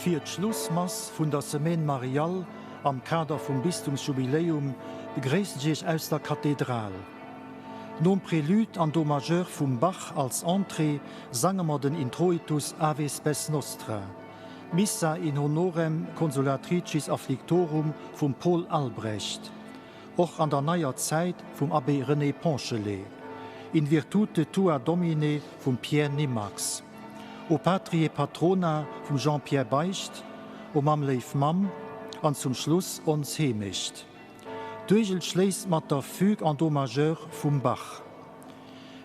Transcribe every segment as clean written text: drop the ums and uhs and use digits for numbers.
Fir d'Schlussmass vun der Semaine Mariale am Kader vum Bistumsjubiläum begréissen ech Iech aus der Kathedral. Nom Prélude an Do Majeur vum Bach als Entrée sange mer den Introitus Ave Spes Nostra, d'Missa in honorem Consolatricis afflictorum vum Paul Albrecht, och an der neier Zäit vum Abbé René Ponchelet, In virtute tua Domine vum Pierre Nimax, O Patriae Patrona vum Jean-Pierre Beicht, O Mamm léif Mamm an zum Schluss Ons Heemecht. D'Uergel schléisst mat der Fugue en Do majeur vum Bach.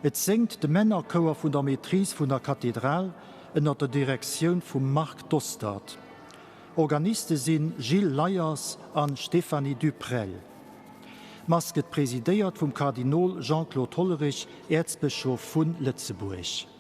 Et séngt de Männerchouer vun der Maîtrise vun der Kathedral ënner der Direktioun vum Marc Dostert. Organiste sinn Gilles Leyers an Stéphanie Duprel. D'Mass gëtt presidéiert vum Kardinol Jean-Claude Hollerich, Äerzbëschof vun Lëtzebuerg.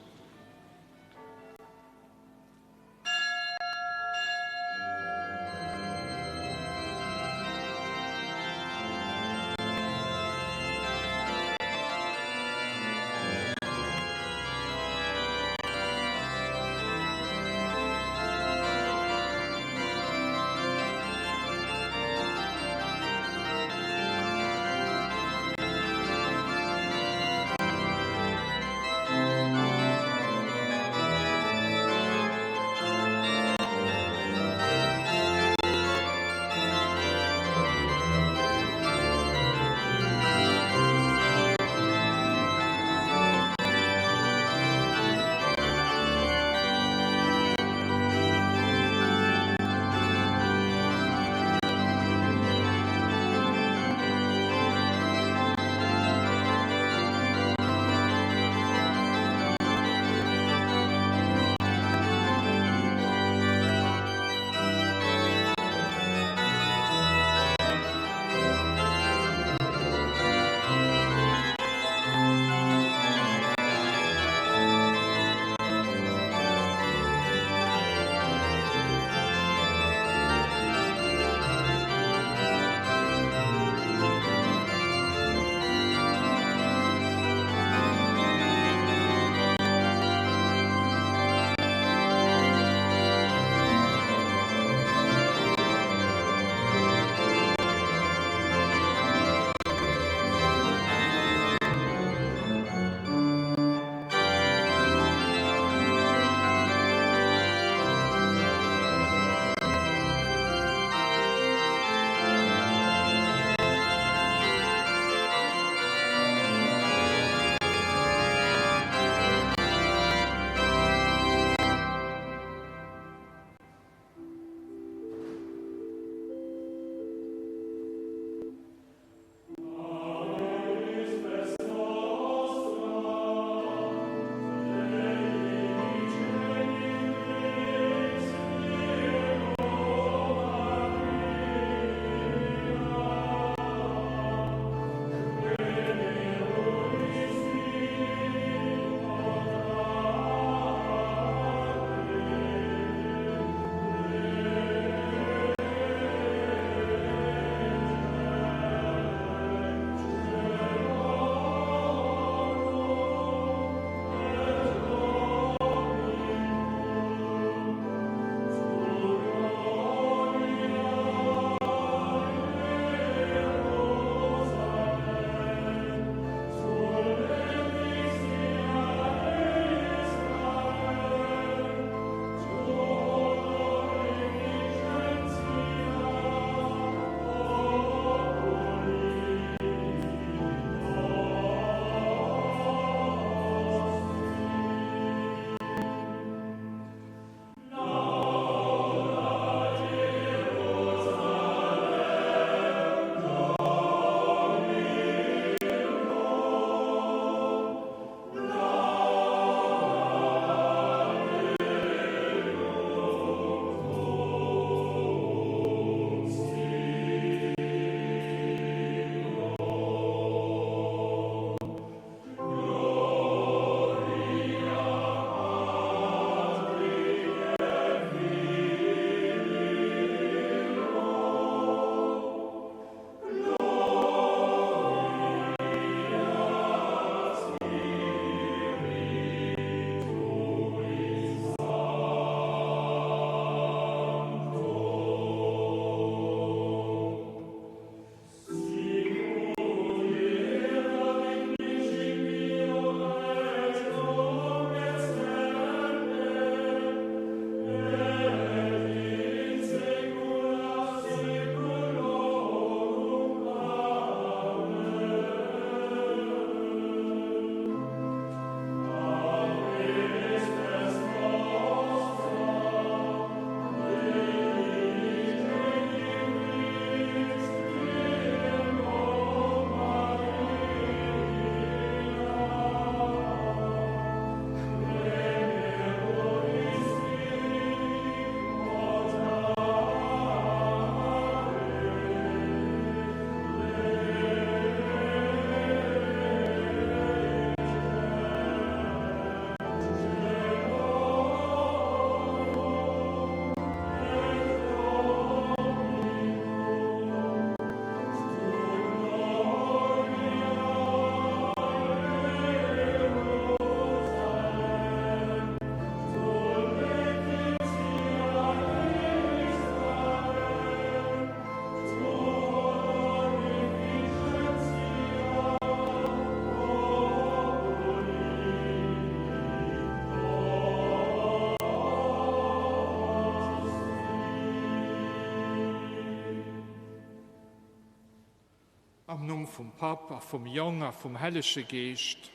Am Numm vum Papp a vum Jong a vum Hellege Geescht.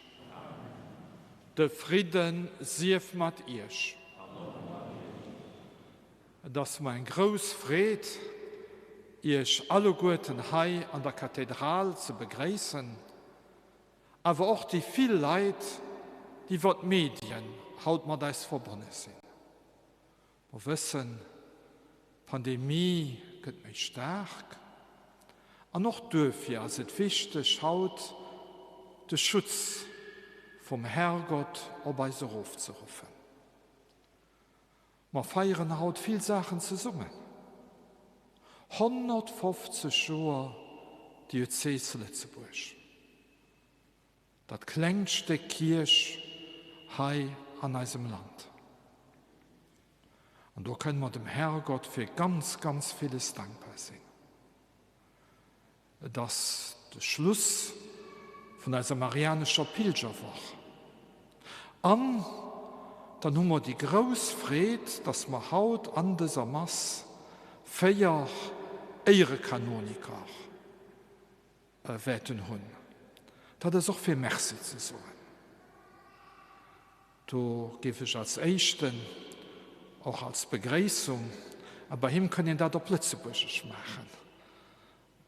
De Fridden sief mat iech. Et ass mer eng grouss Freed, iech alleguerten hei an der Kathedral ze begréissen, awer och déi vill Leit, déi iwwer d'Medien haut mat eis verbonne sinn. Mer wëssen, d'Pandemie gëtt méi staark an och duerfir ass et wichteg, haut de Schutz vum Herrgott op eis erofzeruffen. Mer feieren haut vill Saachen zesummen, 150 Joer Diözes Lëtzebuerg. Dat klengt Stéck Kierch hei an eisem Land. An do kënne mer dem Herrgott fir ganz, ganz villes dankbar sinn. Et ass de Schluss vun eiser marianescher Pilgerwoch. An dann hu mer déi grouss Freed, dass mer haut an dëser Mass 4 Éierekanoniker wäerten hunn. Dat ass och fir Merci ze soen. Do géif ech als éischten, och als Begréissung, a bei him kënn een dat op Lëtzebuergesch maachen,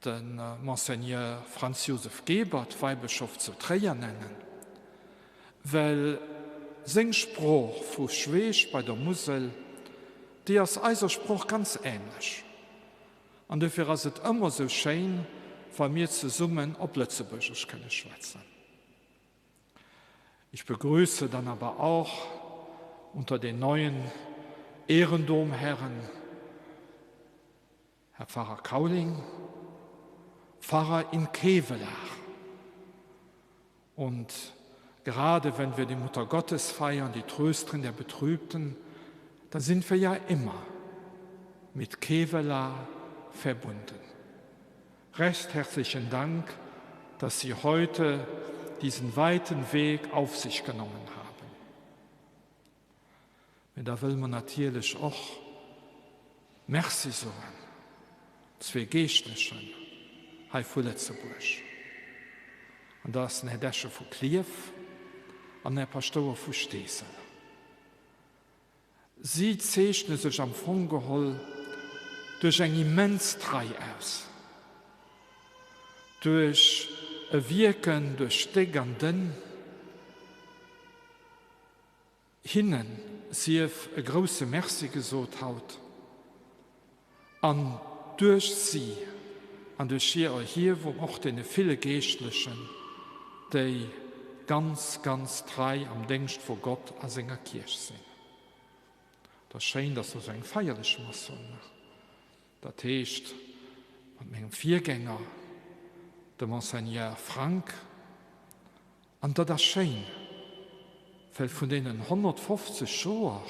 de Monseigneur Franz Josef Gebert, Weibëschof zu Tréier, nennen, well seng Sprooch vu Schweech bei der Musel, déi ass eiser Sprooch ganz ähnlech. An dofir ass et ëmmer sou schéin, wa mir zesummen op Lëtzebuergesch kënne schwätzen. Ich begrüße dann aber auch unter den neuen Ehrendomherren Herr Pfarrer Kauling, Pfarrer in Kevelaer. Und gerade wenn wir die Mutter Gottes feiern, die Trösterin der Betrübten, dann sind wir ja immer mit Kevela verbunden. Recht herzlichen Dank, dass Sie heute diesen weiten Weg auf sich genommen haben. Mee da wëlle mer natierlech och Merci soen zwee Geeschtlechen hei vu Lëtzebuerg, an dat ass den Här Deche vu Klierf an den Här Paschtouer vu Steesel. Si zeechne sech am Fong geholl duerch eng immens Trei aus, duerch e Wierken duerch déck an dënn. Hinnen sief e grousse Merci gesot haut, an duerch si an duerch hir Erhiewung och deene ville Geeschtlechen, déi ganz, ganz trei am Déngscht vu Gott a senger Kierch sinn. Et ass schéin, dass mer esou eng feierlech Mass hunn. Dat heescht, mat mengem Virgänger, dem Monseigneur Frank, An dat ass schéin, well vun deenen 150 Joer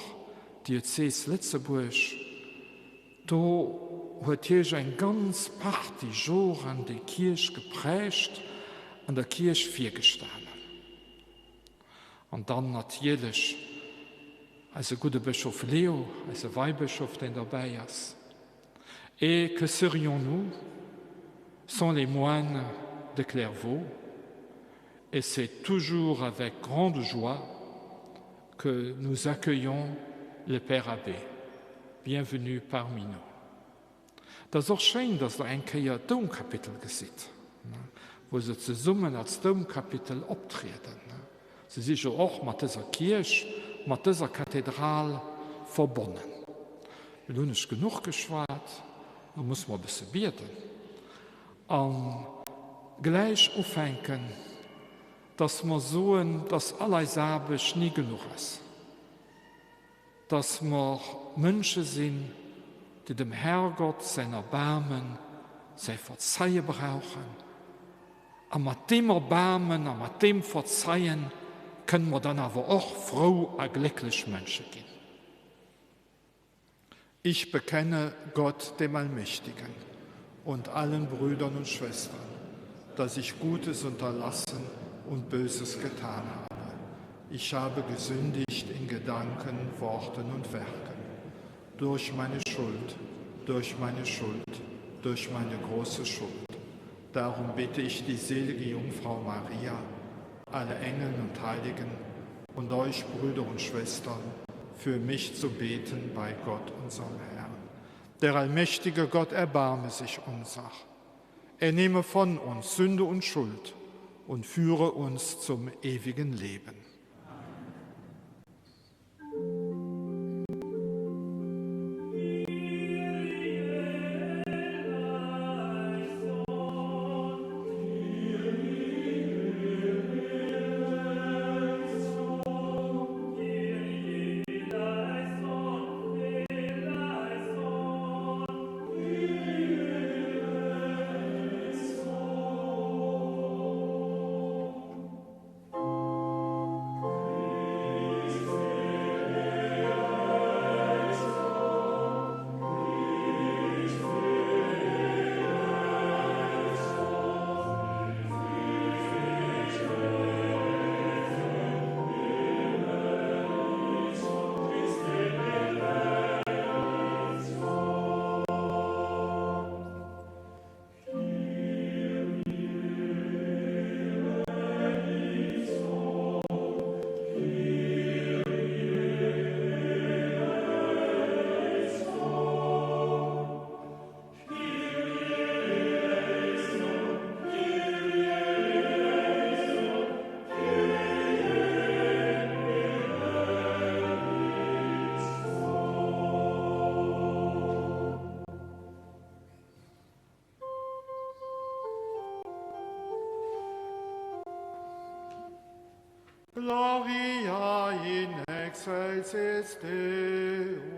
Diözes Lëtzebuerg, do huet hie eng ganz Partie Joren déi Kierch geprägt an der Kierch virgestanen. An dann natierlech eise gudde Bëschof Leo, eise Weibëschof, deen derbäi ass. Et que serions-nous sans les moines de Clairvaux? Et c'est toujours avec grande joie que nous accueillons le Père Abbé. Bienvenue parmi nous. Et ass och schéin, dass Der eng Kéier d'Doumkapitel gesitt, wou se zesummen als Doumkapitel optrieden. Se si jo och mat dëser Kierch, mat dëser Kathedral verbonnen. Elo hunn ech genuch geschwat, elo musse mer e bësse bieden a gläich ufänken, dass mer soen, dass all eis Aarbecht ni genuch ass, dass mer Mënsche sinn, déi dem Herrgott säin Erbaarmen, säi Verzeie brauchen, A mat deem Erbaarmen a mat deem Verzeien kënne mer dann awer och frou a glécklech Mënsche ginn. Ich bekenne Gott, dem Allmächtigen, und allen Brüdern und Schwestern, dass ich Gutes unterlassen und Böses getan habe. Ich habe gesündigt in Gedanken, Worten und Werken. Durch meine Schuld, durch meine Schuld, durch meine große Schuld. Darum bitte ich die selige Jungfrau Maria, alle Engeln und Heiligen und euch Brüder und Schwestern, für mich zu beten bei Gott, unserem Herrn. Der allmächtige Gott erbarme sich unser. Er nehme von uns Sünde und Schuld und führe uns zum ewigen Leben. Gloria in excelsis Deo.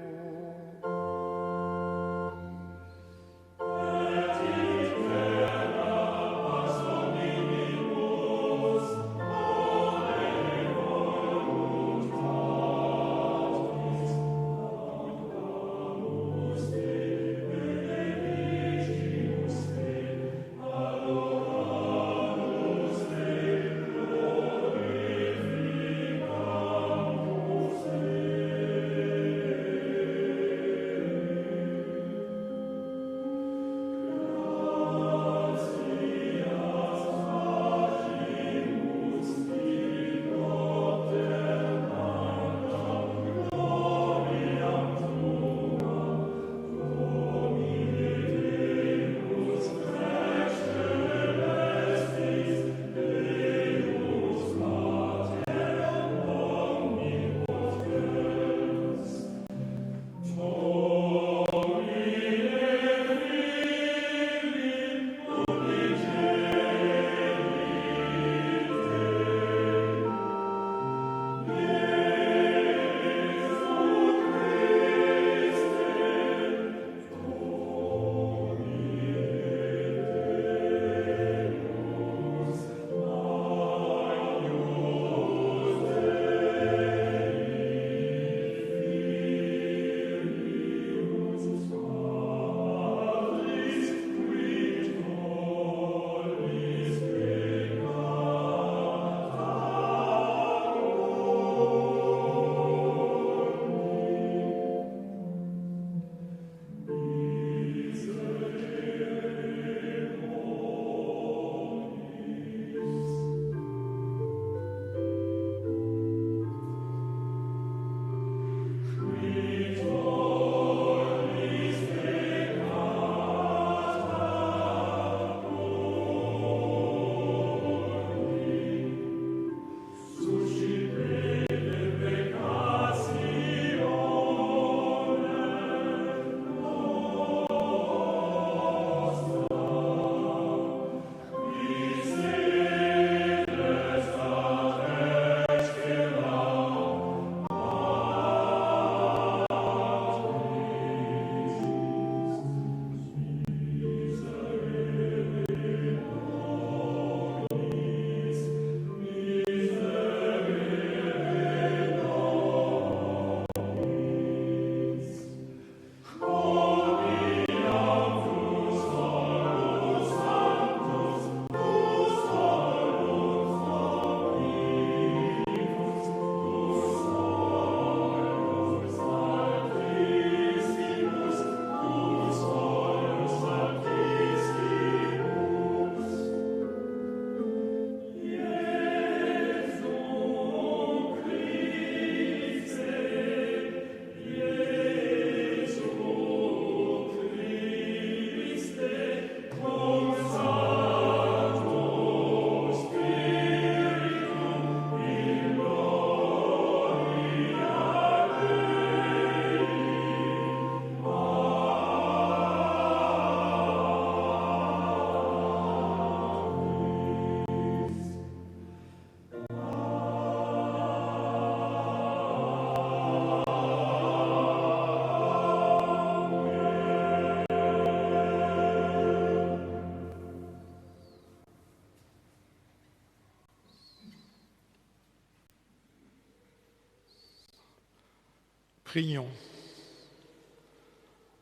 Prions.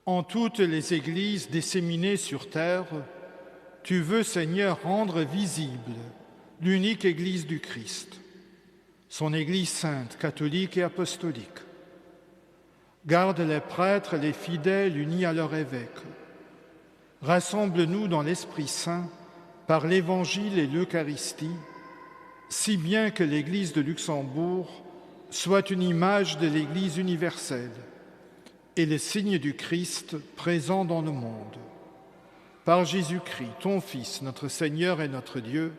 En toutes les églises disséminées sur terre, tu veux, Seigneur, rendre visible l'unique Église du Christ, son Église sainte, catholique et apostolique. Garde les prêtres et les fidèles unis à leur évêque. Rassemble-nous dans l'Esprit Saint par l'Évangile et l'Eucharistie, si bien que l'Église de Luxembourg soit une image de l'Église universelle et le signe du Christ présent dans le monde. Par Jésus-Christ, ton Fils, notre Seigneur et notre Dieu,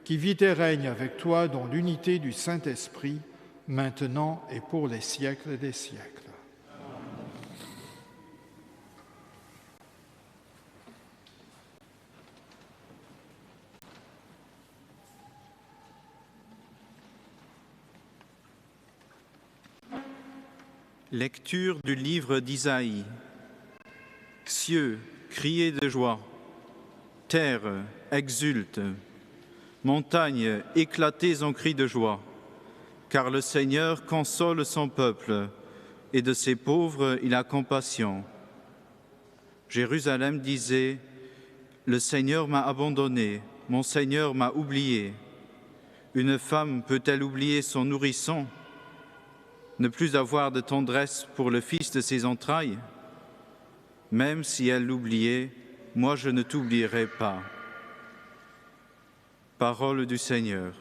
qui vit et règne avec toi dans l'unité du Saint-Esprit, maintenant et pour les siècles des siècles. Lecture du livre d'Isaïe. Cieux, criez de joie. Terre, exulte. Montagnes, éclatez en cris de joie. Car le Seigneur console son peuple, et de ses pauvres il a compassion. Jérusalem disait, Le Seigneur m'a abandonné, mon Seigneur m'a oublié. Une femme peut-elle oublier son nourrisson, ne plus avoir de tendresse pour le fils de ses entrailles Même si elle l'oubliait, moi je ne t'oublierai pas. Parole du Seigneur.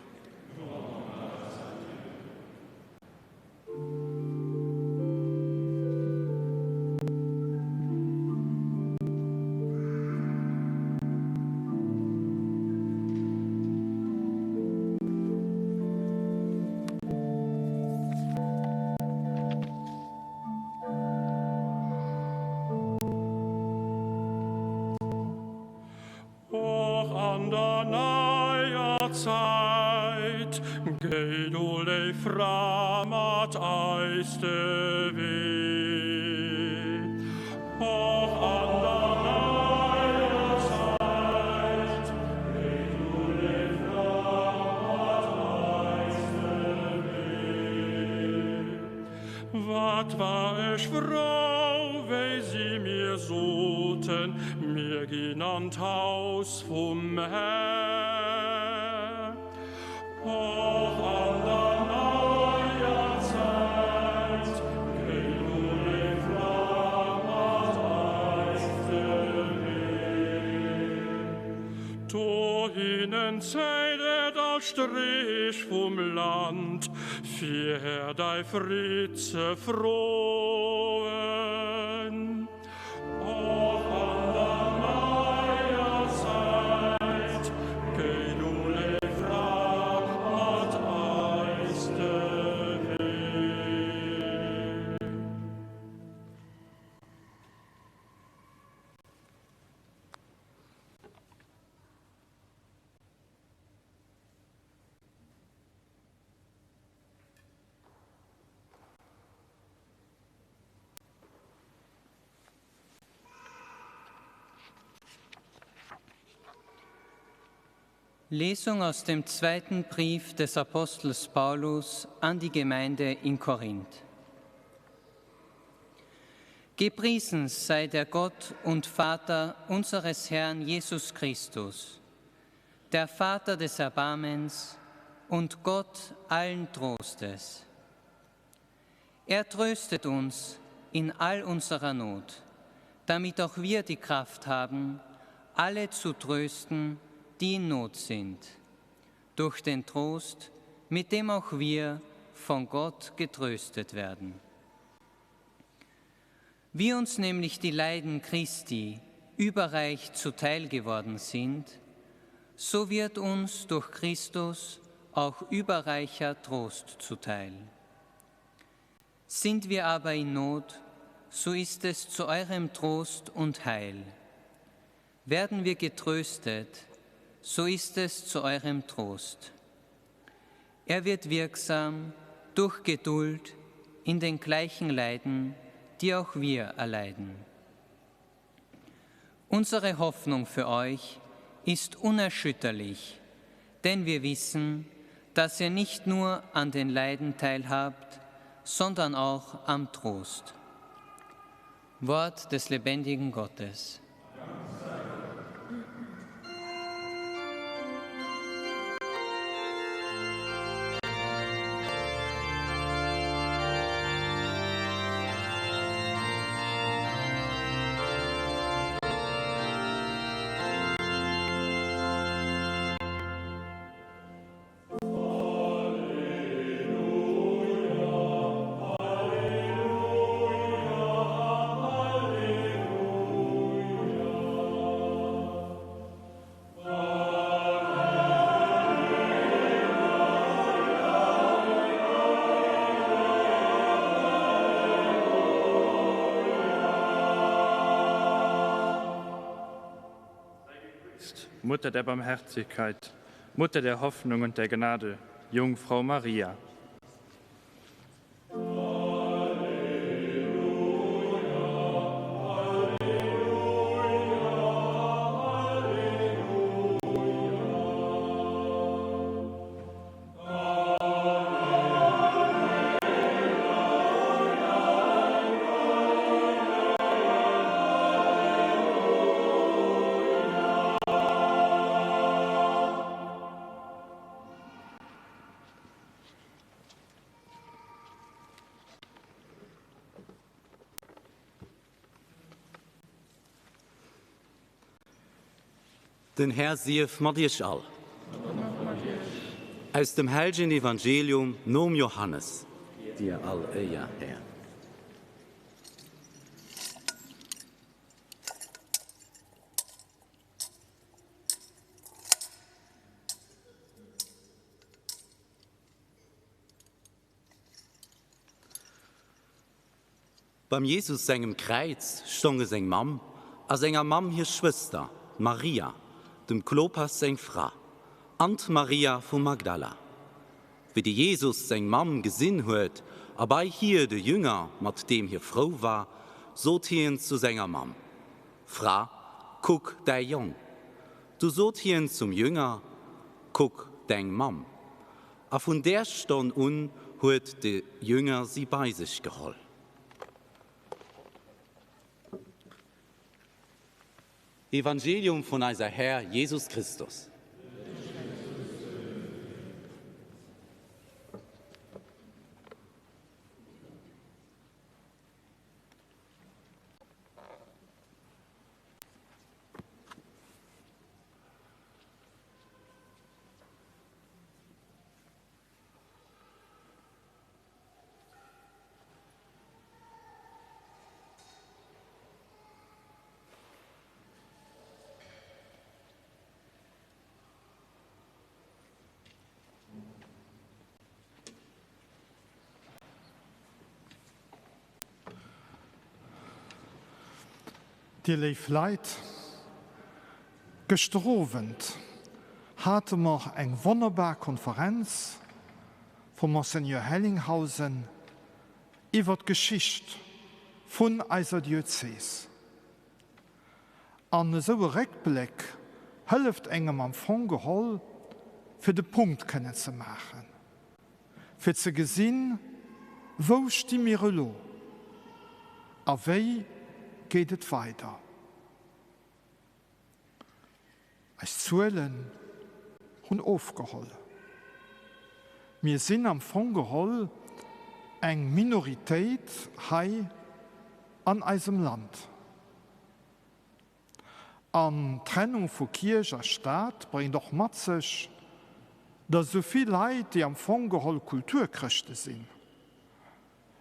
Och an der neier Zäit, Géi du léif Fra mat eis de Wee. Och an der neier Zäit, Géi du léif Fra mat eis de Wee. Wat war ech frou, wéi si mir soten, Mir ginn an d'Haus vum Här. Och an der neier Zäit, géi du léif Fra mat eis de Wee. Dohinnen zéit et all Strich vum Land, Fir dei Freed ze froen. Och an der neier Zäit, géi du léif Fra mat eis de Wee. Lesung aus dem zweiten Brief des Apostels Paulus an die Gemeinde in Korinth. Gepriesen sei der Gott und Vater unseres Herrn Jesus Christus, der Vater des Erbarmens und Gott allen Trostes. Er tröstet uns in all unserer Not, damit auch wir die Kraft haben, alle zu trösten, die in Not sind, durch den Trost, mit dem auch wir von Gott getröstet werden. Wie uns nämlich die Leiden Christi überreich zuteil geworden sind, so wird uns durch Christus auch überreicher Trost zuteil. Sind wir aber in Not, so ist es zu eurem Trost und Heil. Werden wir getröstet, so ist es zu eurem Trost. Er wird wirksam durch Geduld in den gleichen Leiden, die auch wir erleiden. Unsere Hoffnung für euch ist unerschütterlich, denn wir wissen, dass ihr nicht nur an den Leiden teilhabt, sondern auch am Trost. Wort des lebendigen Gottes. Mutter der Barmherzigkeit, Mutter der Hoffnung und der Gnade, Jungfrau Maria. Den Här sief mat iech all. Aus dem hellegen Evangelium nom Johannes. Dir all Éier, Här. Beim Jesus sengem Kräiz stonge seng Mamm a senger Mamm hir Schwëster, d'Maria, dem Klopas seng Fra, an d'Maria vu Magdala. Wéi de Jesus seng Mamm gesinn huet a bei hir de Jünger, mat deem hie frou war, sot hien zu senger Mamm, Fra, kuck däi Jong! Du sot hien zum Jünger, Kuck deng Mamm! A vun där Stonn un huet de Jünger si bei sech geholl. Evangelium vun eiser Här Jesus Christus. Dir léif Leit, gëschter Owend hate mer eng wonnerbar Konferenz vum Monseigneur Hellinghausen iwwer d'Geschicht vun eiser Diözes. An esou e Réckbléck hëlleft engem am Fong geholl, fir de Punkt kënnen ze maachen, fir ze gesinn, Wou sti mir elo a wéi geet et weider? Eis Zuelen hunn ofgeholl. Mir sinn am Fong geholl eng Minoritéit hei an eisem Land. An d'Trennung vu Kierch a Staat bréngt och mat sech, datt esou vill Leit, déi am Fong geholl Kulturchrëschte sinn,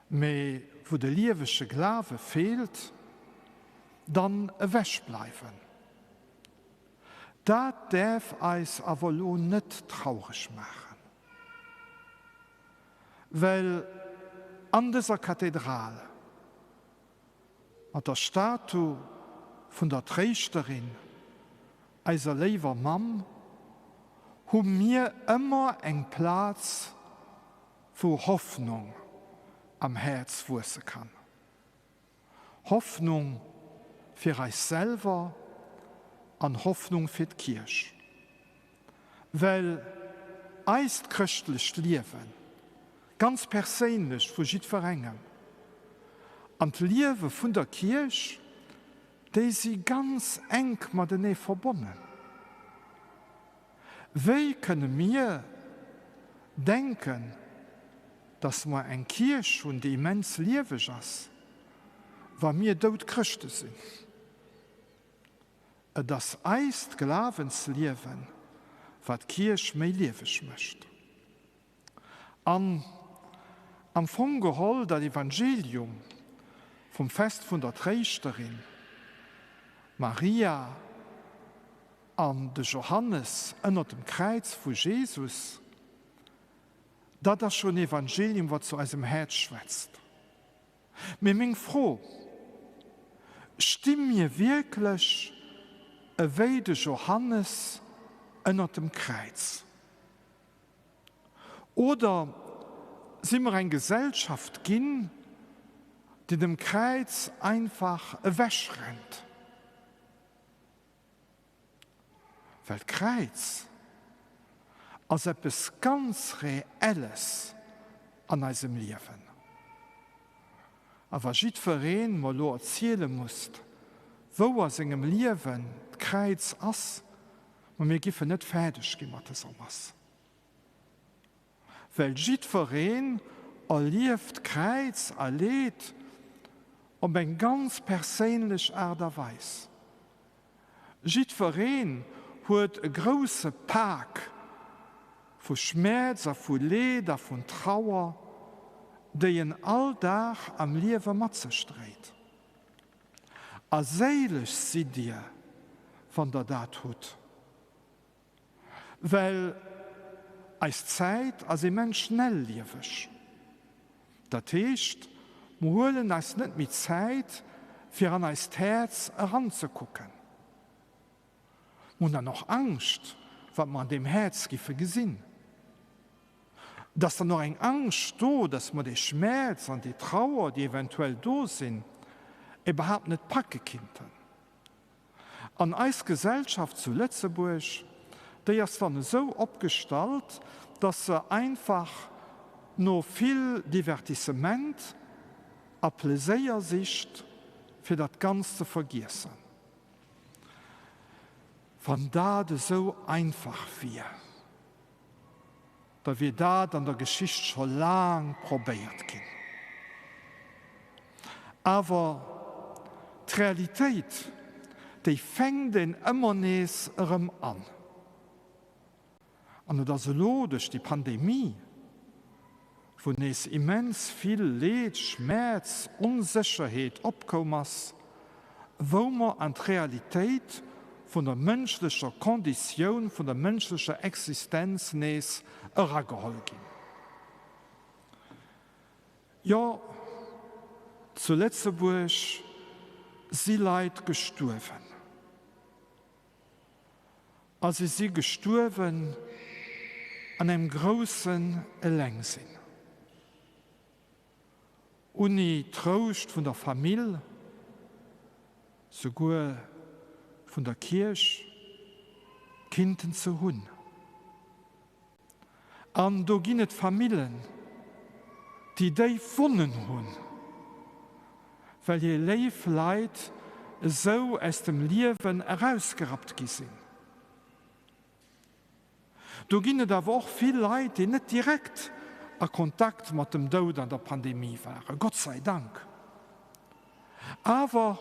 mee wou de liewege Glawe feelt, dann ewech bleiwen. Dat däerf eis awer elo net traureg maachen, well an dëser Kathedral mat der Statu vun der Tréischterin, eiser léiwer Mamm, hu mir ëmmer eng Plaz, wou Hoffnung am Häerz wuesse kann. Hoffnung fir eis selwer an Hoffnung fir d'Kierch. Well eist chrëschtlecht Liewe. Ganz perséinlech vu jiddwerengem. An d'Liewe vun der Kierch, déi si ganz enk matenee verbonnen. Wéi kënne mir denken, dass mer eng Kierch hunn, déi immens lieweg ass, wa mir dout Chrëschte sinn? Et ass eist Glawensliewen, wat d'Kierch méi lieweg mécht. An am Fong geholl dat Evangelium vum Fest vun der Tréischterin Maria an de Johannes ënnert dem Kräiz vu Jesus, dat ass schon Evangelium, wat zu eisem Häerz schwätzt. Mee meng Fro, Sti mir wierklech ewéi de Johannes ënnert dem Kräiz? Oder si mer eng Gesellschaft ginn, déi dem Kräiz einfach ewechrennt? Well d'Kräiz ass eppes ganz Reelles an eisem Liewen. A wa jiddweree mer elo erziele musst, wou a sengem Liewen d'Kräiz ass, Ma mir giffen net fäerdeg gi mat dëser Mass. Well jiddwereen erlieft Kräiz a Leed op eng ganz perséinlech Aart a Weis. Jiddwereen huet e grousse Pak vu Schmäerz a vu Leed a vun Trauer, déi en all Dag am Liewe mat sech dréit. A séileg sidd dir, wann der dat hutt. Well eis Zäit ass immens schnellieweg. Dat heescht, mer huelen eis net méi Zäit, fir an eist Häerz eranzekucken. Mer hunn dann och Angscht, wat mer an deem Häerz giffe gesinn. Et ass dann och eng Angscht do, dass mer dee Schmäerz an déi Trauer, déi eventuell do sinn, iwwerhaapt net packe kinnten. An eis Gesellschaft zu Lëtzebuerg, déi ass dann esou opgestallt, dass se einfach no vill Divertissement a Pleséier sicht, fir dat Ganzt ze vergiessen. Wann dat esou einfach wier! Da wier dat an der Geschicht scho laang probéiert ginn. Awer d'Realitéit, déi fänkt een ëmmer nees erëm an. An et ass elo duerch déi Pandemie, wou nees immens vill Leed, Schmäerz, Onsécherheet opkoum ass, wou mer an d'Realitéit vun der mënschlecher Konditioun, vun der mënschlecher Existenz nees erageholl ginn. Jo, zu Lëtzebuerg si Leit gestuerwen. A si si gestuerwen an engem groussen Elengsinn, unni Trouscht vun der Famill, souguer vun der Kierch kinnten ze hunn. An do ginn et Famillen, déi déif Wonnen hunn, well hir léif Leit esou aus dem Liewen erausgerappt gi sinn. Do ginn et awer och vill Leit, déi net direkt a Kontakt mat dem Doud an der Pandemie waren, Gott sei Dank. Awer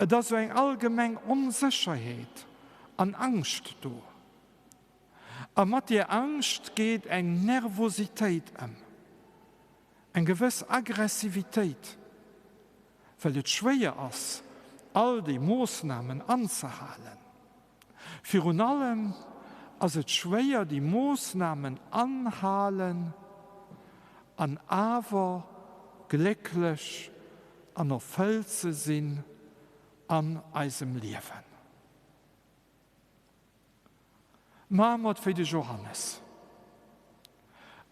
et ass esou eng allgemeng Onsécherheet an Angscht do. A mat deer Angscht geet eng Nervositéit ëm, eng gewëss Aggressivitéit, well et schwéier ass, all déi Moossnamen anzehalen. Virun allem ass et schwéier, déi Moossnamen anhalen an awer glécklech an erfëllt ze sinn an eisem Liewen. Maache mer et wéi de Johannes,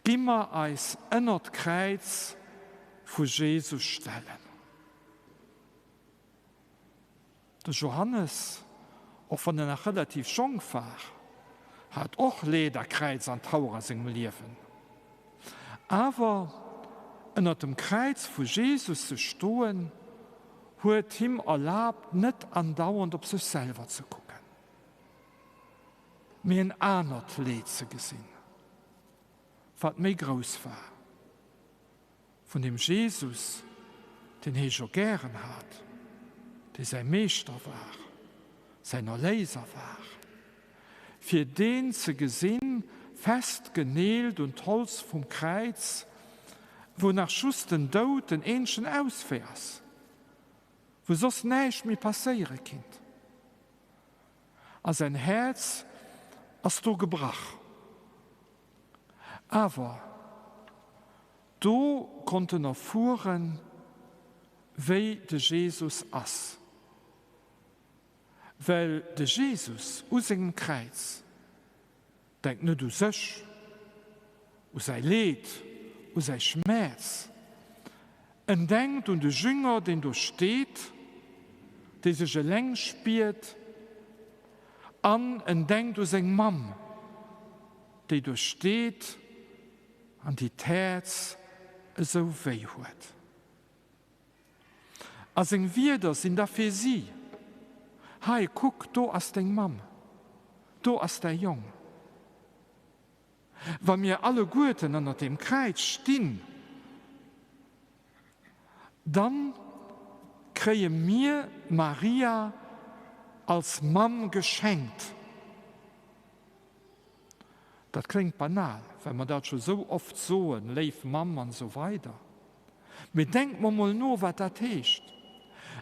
gi mer eis ënnert d'Kräiz vu Jesus stellen. De Johannes, och wann en nach relativ jonk war, hat och Leed a Kräiz an Trauer a sengem Liewen. Awer ënnert dem Kräiz vu Jesus ze stoen, huet him erlaabt, net andauernd op sech selwer ze kucken, mee en anert Leed ze gesinn, wat méi grouss war. Vun deem Jesus, deen hie jo gären hat, dee säi Meeschter war, säin Erléiser war, fir deen ze gesinn, fest geneelt un d'Holz vum Kräiz, wou nach just den Doud den eenzegen Auswee ass, wou soss näischt méi passéiere kinnt. A säin Häerz ass do gebrach. Awer do konnt en erfueren, wéi de Jesus ass, well de Jesus u sengem Kräiz denkt net u sech, u säi Leed, u säi Schmäerz, en denkt un de Jünger, deen do steet, dee sech eleng spiert, an en denkt u seng Mamm, déi do steet an déi d'Häerz esou wéi huet. A seng Wierder sinn da fir si, Hei, kuck, do ass deng Mamm, do ass däi Jong. Wa mir alleguerten ënnert deem Kräiz stinn, dann kréie mir Maria als Mamm geschenkt. Dat kléngt banal, well mer dat scho sou oft soen, léif Mamm an esou weider. Mee denkt mer mol no, wat dat heescht.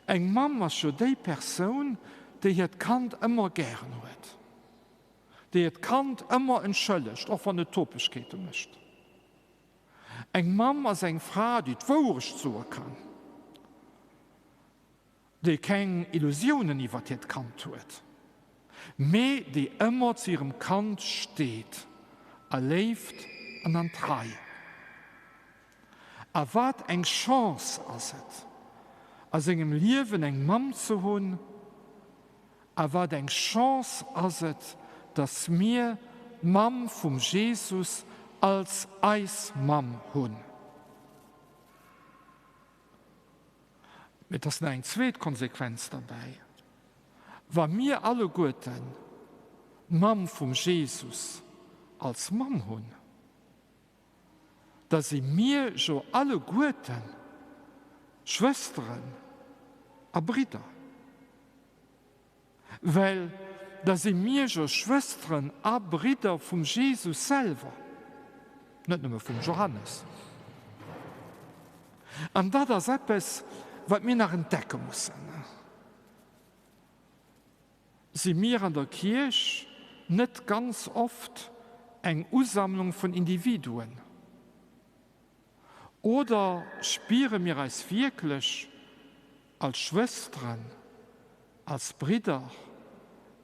Eng Mamm ass jo déi Persoun, déi hiert Kand ëmmer gären huet, déi hiert Kand ëmmer entschëllegt, och wann et Topegkeete mécht. Eng Mamm ass eng Fra, déi d'Wourecht soe kann, déi keng Illusiounen iwwert hiert Kand huet, mee déi ëmmer zu hirem Kand steet, a Léift an an Trei. A wat eng Chance ass et, a sengem Liewen eng Mamm ze hunn, a wat eng Chance ass et, dass mir d'Mamm vum Jesus als eis Mamm hunn. Mee et ass nach eng zweet Konsequenz derbäi, Wa mir alleguerten d'Mamm vum Jesus als Mamm hunn, da si mir jo alleguerten Schwësteren a Bridder. Well da si mir jo Schwësteren a Bridder vum Jesus selwer, net nëmme vum Johannes. An dat ass eppes, wat mir nach entdecke mussen. Si mir an der Kierch net ganz oft eng Usammlung vun Individuen? Oder spiere mir eis wierklech als Schwësteren, als Bridder,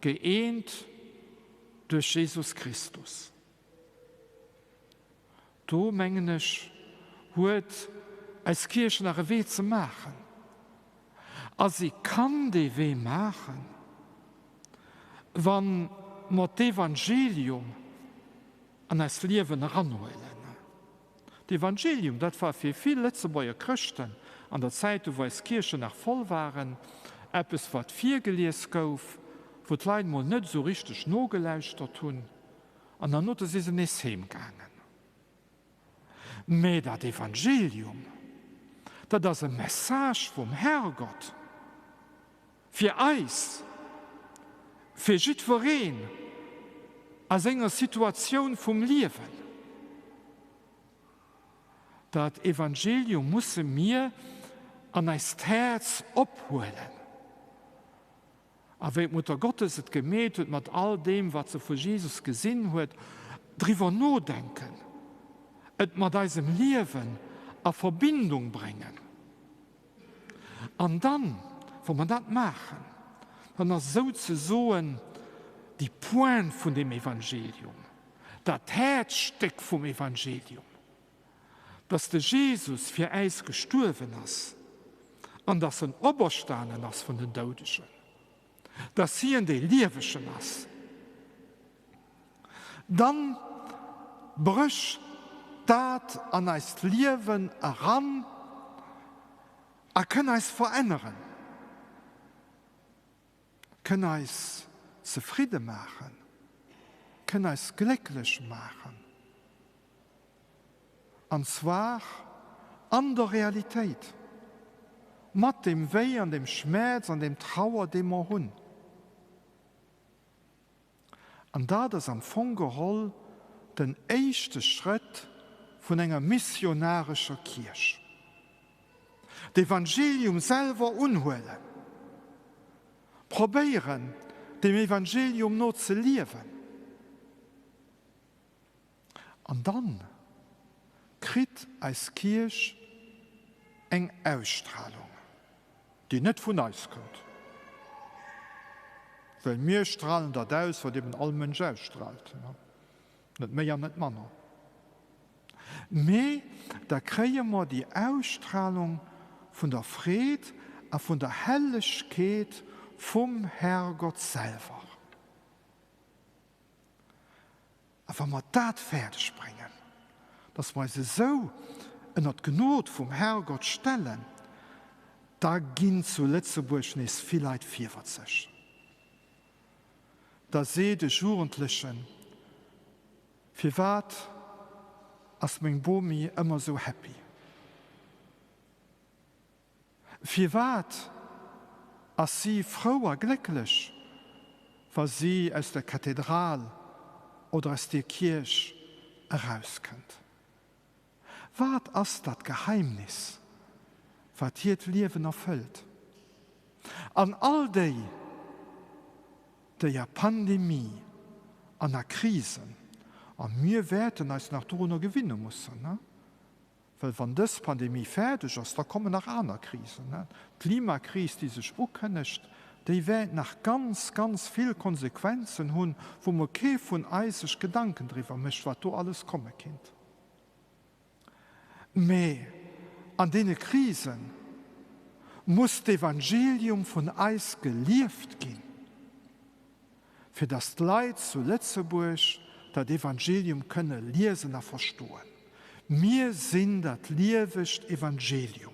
gëeent duerch Jesus Christus? Do, mengen ech, huet eis Kierch nach e Wee ze maachen. A si kann dee Wee maachen, wa mer d'Evangelium an eist Liewen eranhuelen. D'Evangelium, dat war fir vill Lëtzebuerger Chrëschten an der Zäit, do wou eis Kierchen nach voll waren, eppes wat virgelies gouf, wou d'Leit mol net esou richteg nogelauschtert hunn an hernote si se nees heem gaangen. Mä dat Evangelium, dat ass e Message vum Herrgott fir eis, fir jiddwereen a senger Situatioun vum Liewen. Dat Evangelium musse mir an eist Häerz ophuelen. A wéi d'Mutter Gottes et gemeet huet mat all deem, wat se vu Jesus gesinn huet, driwwer nodenken, et mat eisem Liewen a Verbindung bréngen. An dann, wa mer dat maachen, dann ass souzesoen déi Pointe vun dem Evangelium, dat Häerzstéck vum Evangelium, dass de Jesus fir äis gestuerwen ass an dass en operstanen ass vun den Doudegen, dass hien dee Liewegen ass, dann brécht. dat an eist Liewen eran a kënn eis veränneren, kënn eis zefridde maachen, kënn eis glécklech maachen. An zwar an der Realitéit, mat deem Wéi an deem Schmäerz an deem Trauer, dee mer hunn. An dat ass am Fong geholl den éischte Schrëtt vun enger missionarescher Kierch. D'Evangelium selwer unhuelen, probéieren, dem Evangelium no ze liewen. An dann kritt eis Kierch eng Ausstrahlung, déi net vun eis kënnt, well mir strahlen dat aus, wat eben all Mënsch ausstrahlt, net méi an net manner. Mee da kréie mer déi Ausstrahlung vun der Freed a vun der Hellegkeet vum Herrgott selwer. A wa mer dat fäerdeg bréngen, dass mer eis esou ënnert d'Gnod vum Herrgott stellen, da ginn zu Lëtzebuerg nees vill Leit virwëtzeg. Da seet e Jugendlechen, Firwat ass meng Bomi ëmmer esou happy? Firwat ass si frou a glécklech, wa si aus der Kathedral oder aus deer Kierch erauskënnt? Wat ass dat Geheimnis, wat hiert Liewen erfëllt? An all déi, déi a Pandemie an a Krisen, a mir wäerten eis nach dorunner gewinne mussen, Well wann dës Pandemie fäerdeg ass, da kommen nach aner Krisen. D'Klimakris, déi sech ukënnegt, déi wäert nach ganz, ganz vill Konsequenzen hunn, wou mer kee vun eis sech Gedanken driwwer mécht, wat do alles komme kinnt. Mee an deene Krise muss d'Evangelium vun eis gelieft ginn. fir dass d'Leit zu Lëtzebuerg dat Evangelium kënne liesen a verstoen. Mir sinn dat liewegt Evangelium.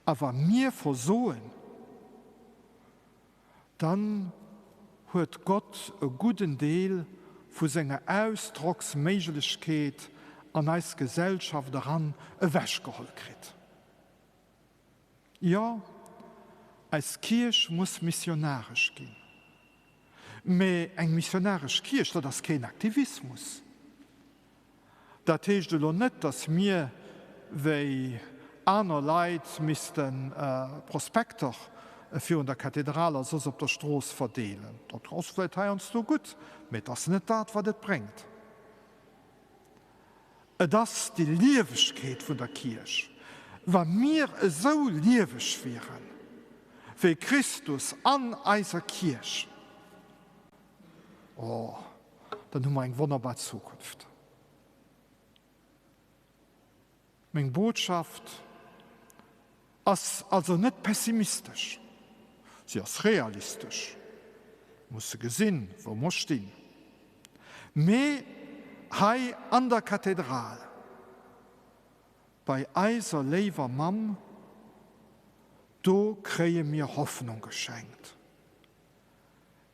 A wa mir versoen, dann huet Gott e gudden Deel vu senger Ausdrocksméiglechkeet an eis Gesellschaft eran ewechgeholl kritt. Jo, eis Kierch muss missionaresch ginn. Mä eng missionaresch Kierch, dat ass keen Aktivismus. Dat heescht elo net, datt mir wéi aner Leit misste Prospekter virun der Kathedral a soss op der Strooss verdeelen. Dat ass vläicht heiansdo gutt, mä et ass net dat, wat et bréngt. Et ass déi Liewegkeet vun der Kierch. Wa mir esou lieweg wieren, wéi Christus an eiser Kierch, oh, dann hu mer eng wonnerbar Zukunft. Meng Botschaft ass also net pessimistesch, si ass realistesch. Mir musse gesinn, wou mer stinn. Mee hei an der Kathedral, bei eiser léiwer Mamm, do kréie mir Hoffnung geschenkt.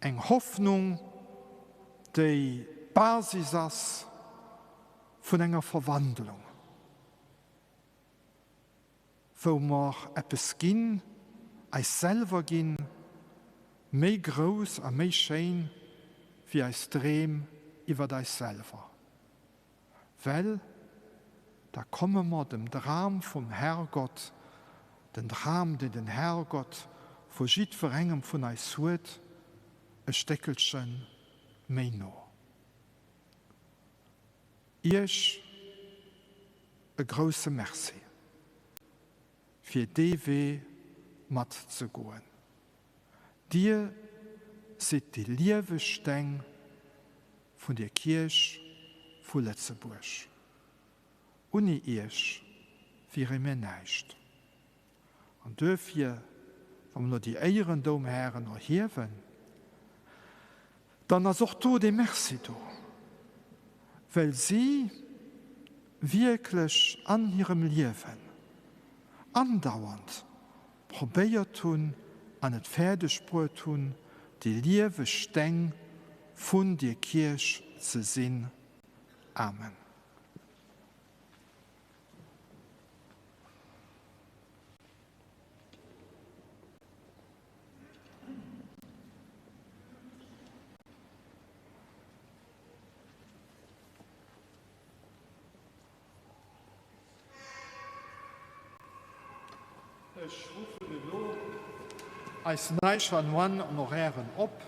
Eng Hoffnung, déi d'Basis ass vun enger Verwandlung, wou mer eppes ginn, eis selwer ginn, méi grouss a méi schéin wéi eis Dreem iwwert eis selwer. Well da komme mer dem Dram vum Herrgott, den Dram, deen den Herrgott vu jiddwerengem vun eis huet, e Stéckelche méi no. Iech e grousse Merci, fir dee Wee matzegoen. Dir sidd déi lieweg Steng vun der Kierch vu Lëtzebuerg. Unni Iech wiere mir näischt. An duerfir, wa mer elo déi Éierendoumhären erhiewen, dann ass och do dee Merci do. Well si wierklech an hirem Liewen andauernd probéiert hunn an et fäerdeg bruet hunn, déi lieweg Steng vun dier Kierch ze sinn. Amen. Ech ruffen elo eis nei Chanoines honorairen op.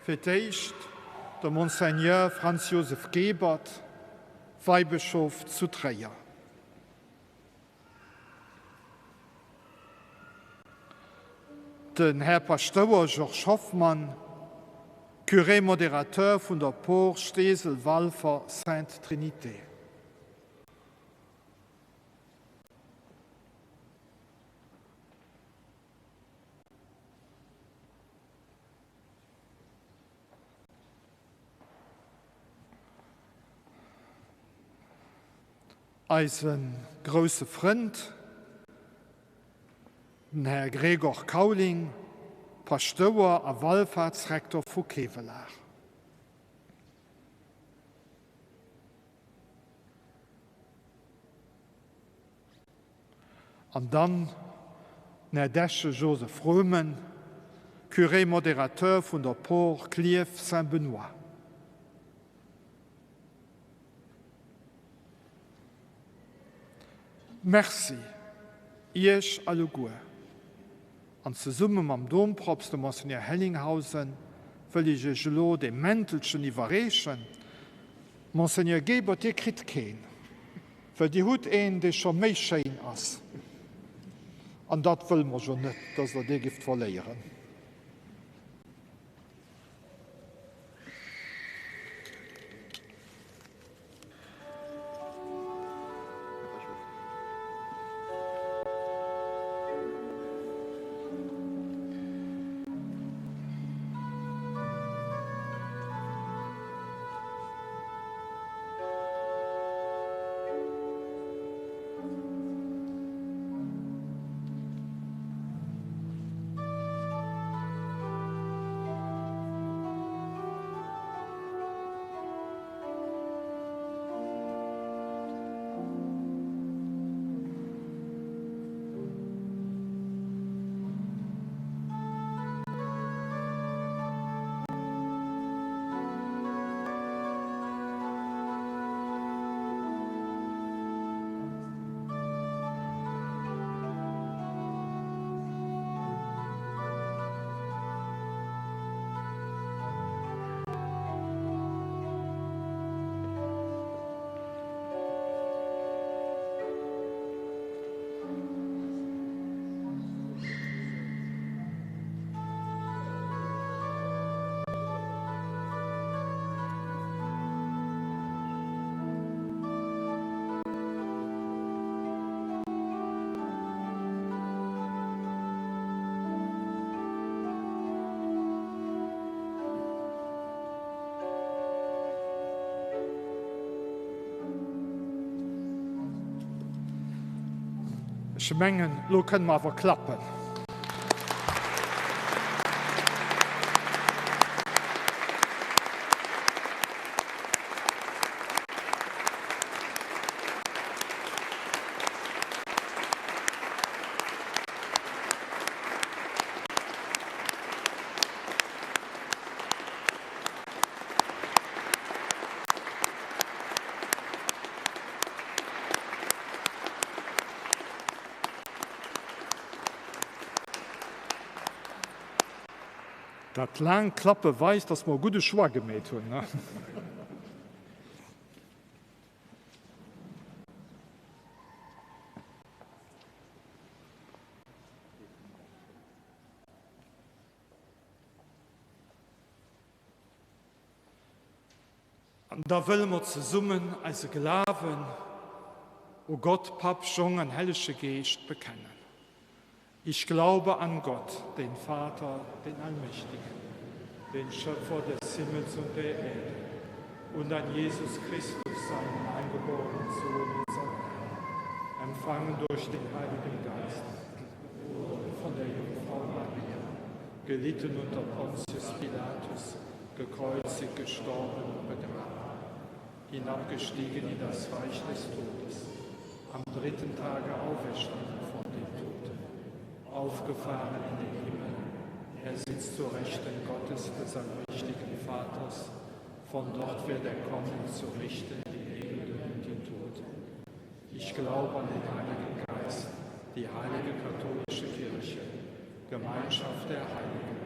Fir d'éischt de Monseigneur Franz-Josef Gebert, Weibëschof zu Tréier. Den Här Paschtouer Georges Hoffmann, Curé modérateur vun der Por Steesel-Walfer Sainte-Trinité. Eise grousse Frënd, den Här Gregor Kauling, Paschtouer a Wallfahrtsrektor vu Kevelaer. An dann den Här Deche Joseph Roemen, Curé modérateur vun der Por Clierf Saint-Benoît. Merci Iech alleguer. An zesumme mam Dompropst, dem Monseigneur Hellinghausen, wëll ech Iech elo dee Mäntelchen iwwerreechen. Monseigneur Gebert, Dir kritt keen, well Dir hutt een, dee scho méi schéin ass. An dat wëlle mer jo net, dass Der dee gift verléieren. Ech mengen, elo kënne mer awer klappen. Dat laangt Klappe weist, dass mer e gudde Choix gemeet hunn. An da wëlle mer zesummen eise Glawen u Gott, Papp, Jong an Hellege Geescht bekennen. Ich glaube an Gott, den Vater, den Allmächtigen, den Schöpfer des Himmels und der Erde. Und an Jesus Christus, seinen eingeborenen Sohn, unseren Herrn, empfangen durch den Heiligen Geist, geboren von der Jungfrau Maria, gelitten unter Pontius Pilatus, gekreuzigt, gestorben und begraben, hinabgestiegen in das Reich des Todes, am dritten Tage auferstanden von den Toten, aufgefahren in den Himmel, er sitzt zur Rechten Gottes des allmächtigen Vaters, von dort wird er kommen, zu richten die Lebenden und die Toten. Ich glaube an den Heiligen Geist, die heilige katholische Kirche, Gemeinschaft der Heiligen,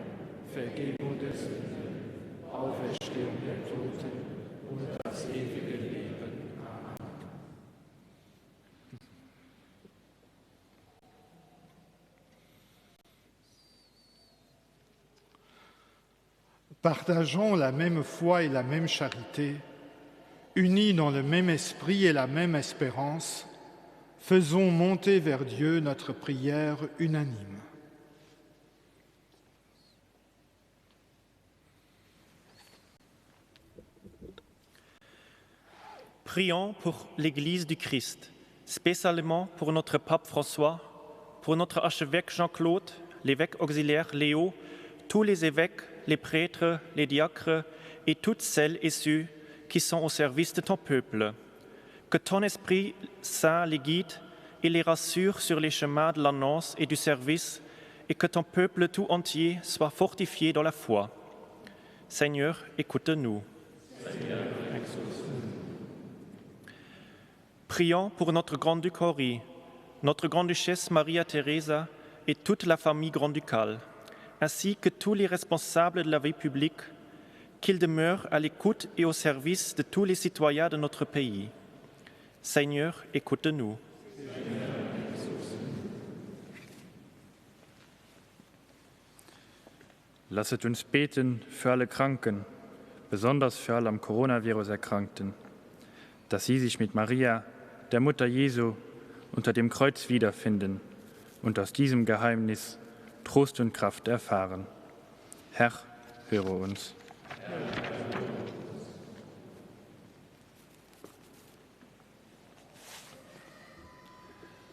Vergebung der Sünden, Auferstehung der Toten und das ewige Leben. Amen. Partageons la même foi et la même charité, unis dans le même esprit et la même espérance, faisons monter vers Dieu notre prière unanime. Prions pour l'Église du Christ, spécialement pour notre pape François, pour notre archevêque Jean-Claude, l'évêque auxiliaire Léo, tous les évêques, les prêtres, les diacres et toutes celles et ceux qui sont au service de ton peuple. Que ton Esprit Saint les guide et les rassure sur les chemins de l'annonce et du service, et que ton peuple tout entier soit fortifié dans la foi. Seigneur, écoute-nous. Prions pour notre grand-duc Henri, notre grande-duchesse Maria Teresa et toute la famille grand-ducale, ainsi que tous les responsables de la vie publique, qu'ils demeurent à l'écoute et au service de tous les citoyens de notre pays. Seigneur, écoute-nous. Lasset uns beten für alle Kranken, besonders für alle am Coronavirus Erkrankten, dass sie sich mit Maria, der Mutter Jesu, unter dem Kreuz wiederfinden und aus diesem Geheimnis Trost und Kraft erfahren. Herr, höre uns.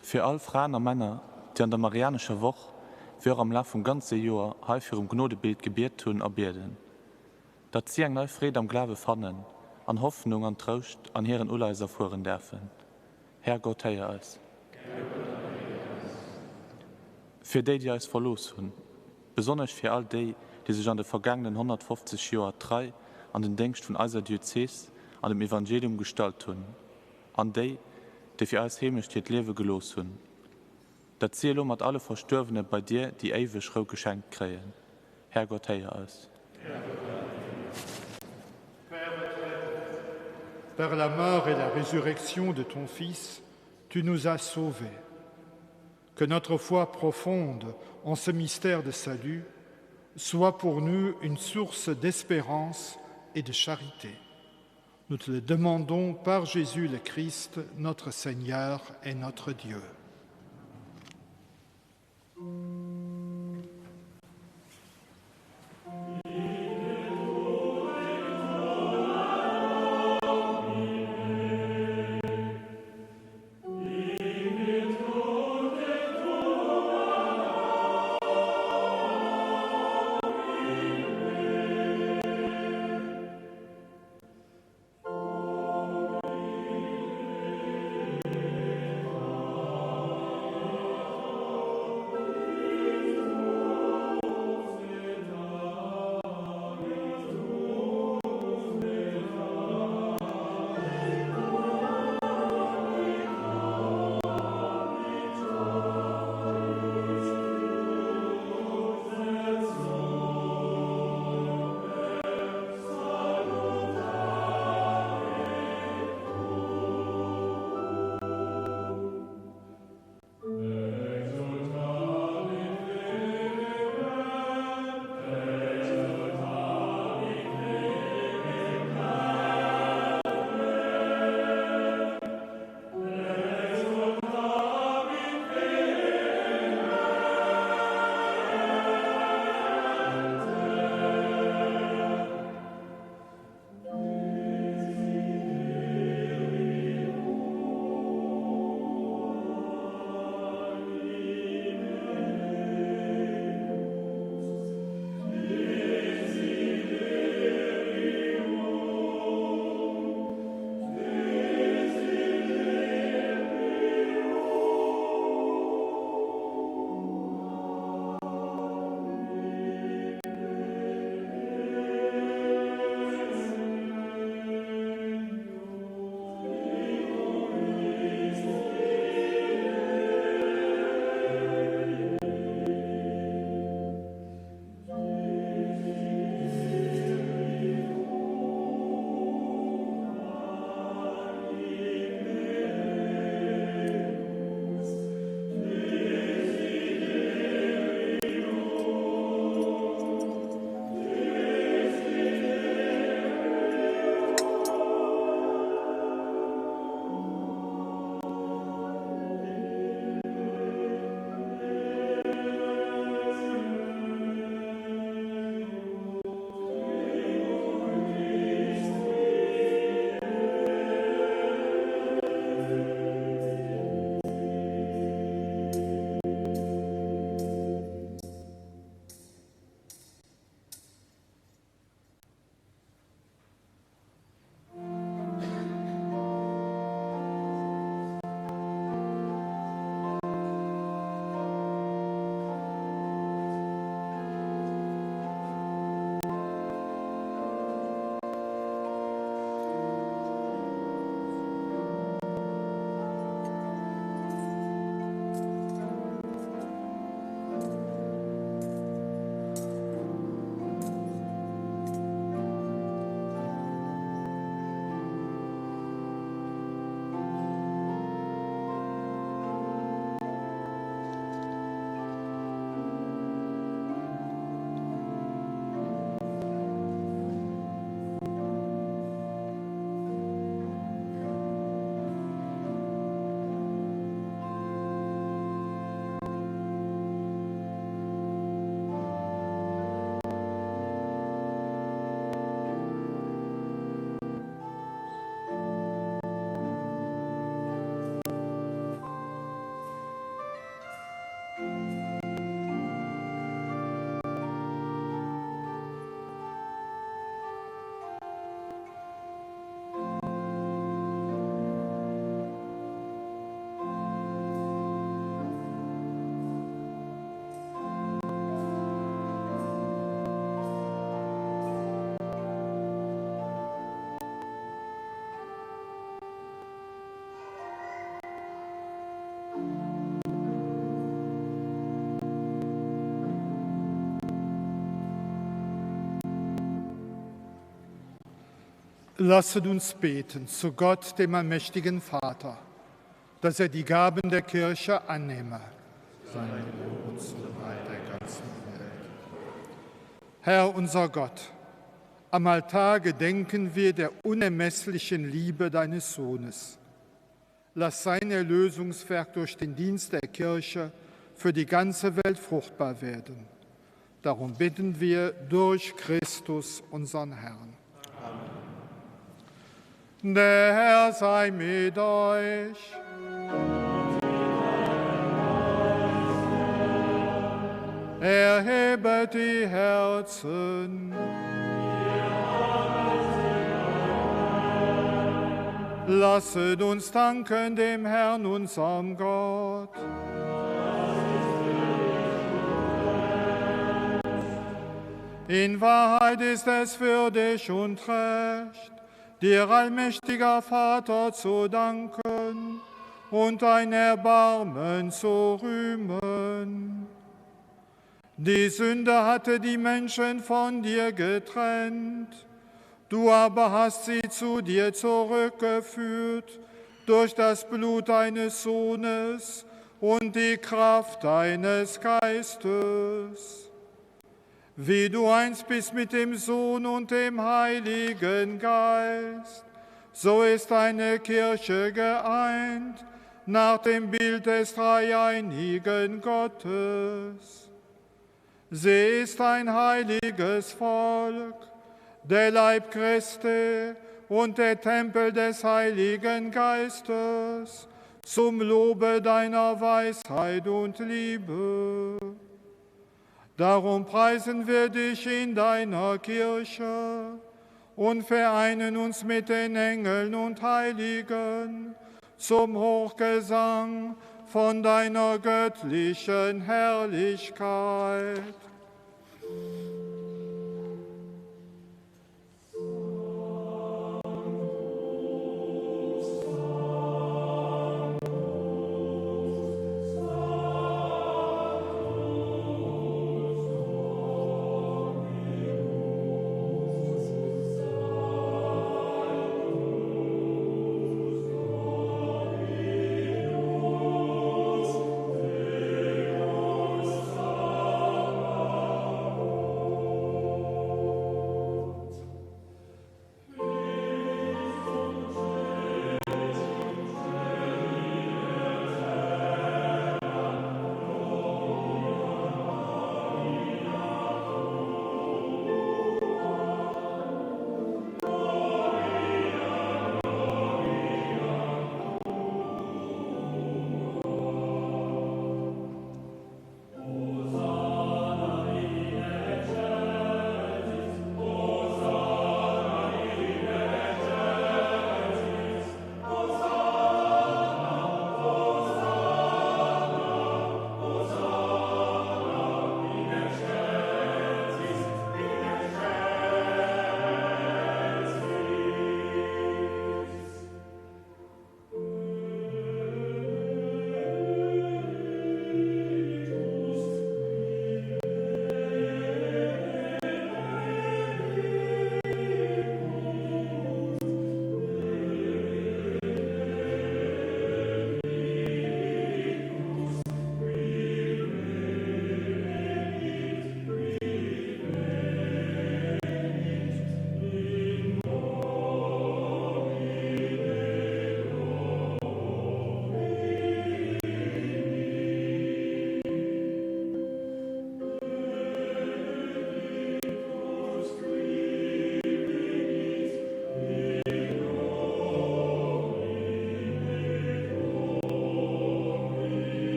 Fir all Fraen a Männer, déi an der Marianescher Woch, wéi och am Laf vum ganze Joer hei virum Gnodebild gebiet hunn a bieden, datt si eng nei Freed am Glawe fannen an Hoffnung an Trouscht an hiren Uleies erfueren däerfen. Här Gott, héier eis. Fir déi, déi eis verlooss hunn, besonnesch fir all déi, déi sech an de vergaangenen 150 Joer trei an den Déngscht vun eiser Diözes an dem Evangelium gestallt hunn, an déi, déi fir eis Heemecht hiert Liewe gelooss hunn, datt si elo mat alle Verstuerwene bei dir déi éiweg Rou geschenkt kréien. Här Gott, héier eis. Par la mort et la résurrection de ton Fils, tu nous as sauvés. Que notre foi profonde en ce mystère de salut soit pour nous une source d'espérance et de charité. Nous te le demandons par Jésus le Christ, notre Seigneur et notre Dieu. Lasset uns beten zu Gott, dem allmächtigen Vater, dass er die Gaben der Kirche annehme. Sein Lob zum Heil der ganzen Welt. Herr unser Gott, am Altar gedenken wir der unermesslichen Liebe deines Sohnes. Lass sein Erlösungswerk durch den Dienst der Kirche für die ganze Welt fruchtbar werden. Darum bitten wir durch Christus, unseren Herrn. Amen. Der Herr sei mit euch. Erhebet die Herzen. Lasset uns danken dem Herrn, unserem Gott. In Wahrheit ist es würdig und recht, dir allmächtiger Vater zu danken und dein Erbarmen zu rühmen. Die Sünde hatte die Menschen von dir getrennt, du aber hast sie zu dir zurückgeführt durch das Blut deines Sohnes und die Kraft deines Geistes. Wie du eins bist mit dem Sohn und dem Heiligen Geist, so ist deine Kirche geeint nach dem Bild des dreieinigen Gottes. Sie ist ein heiliges Volk, der Leib Christi und der Tempel des Heiligen Geistes, zum Lobe deiner Weisheit und Liebe. Darum preisen wir dich in deiner Kirche und vereinen uns mit den Engeln und Heiligen zum Hochgesang von deiner göttlichen Herrlichkeit.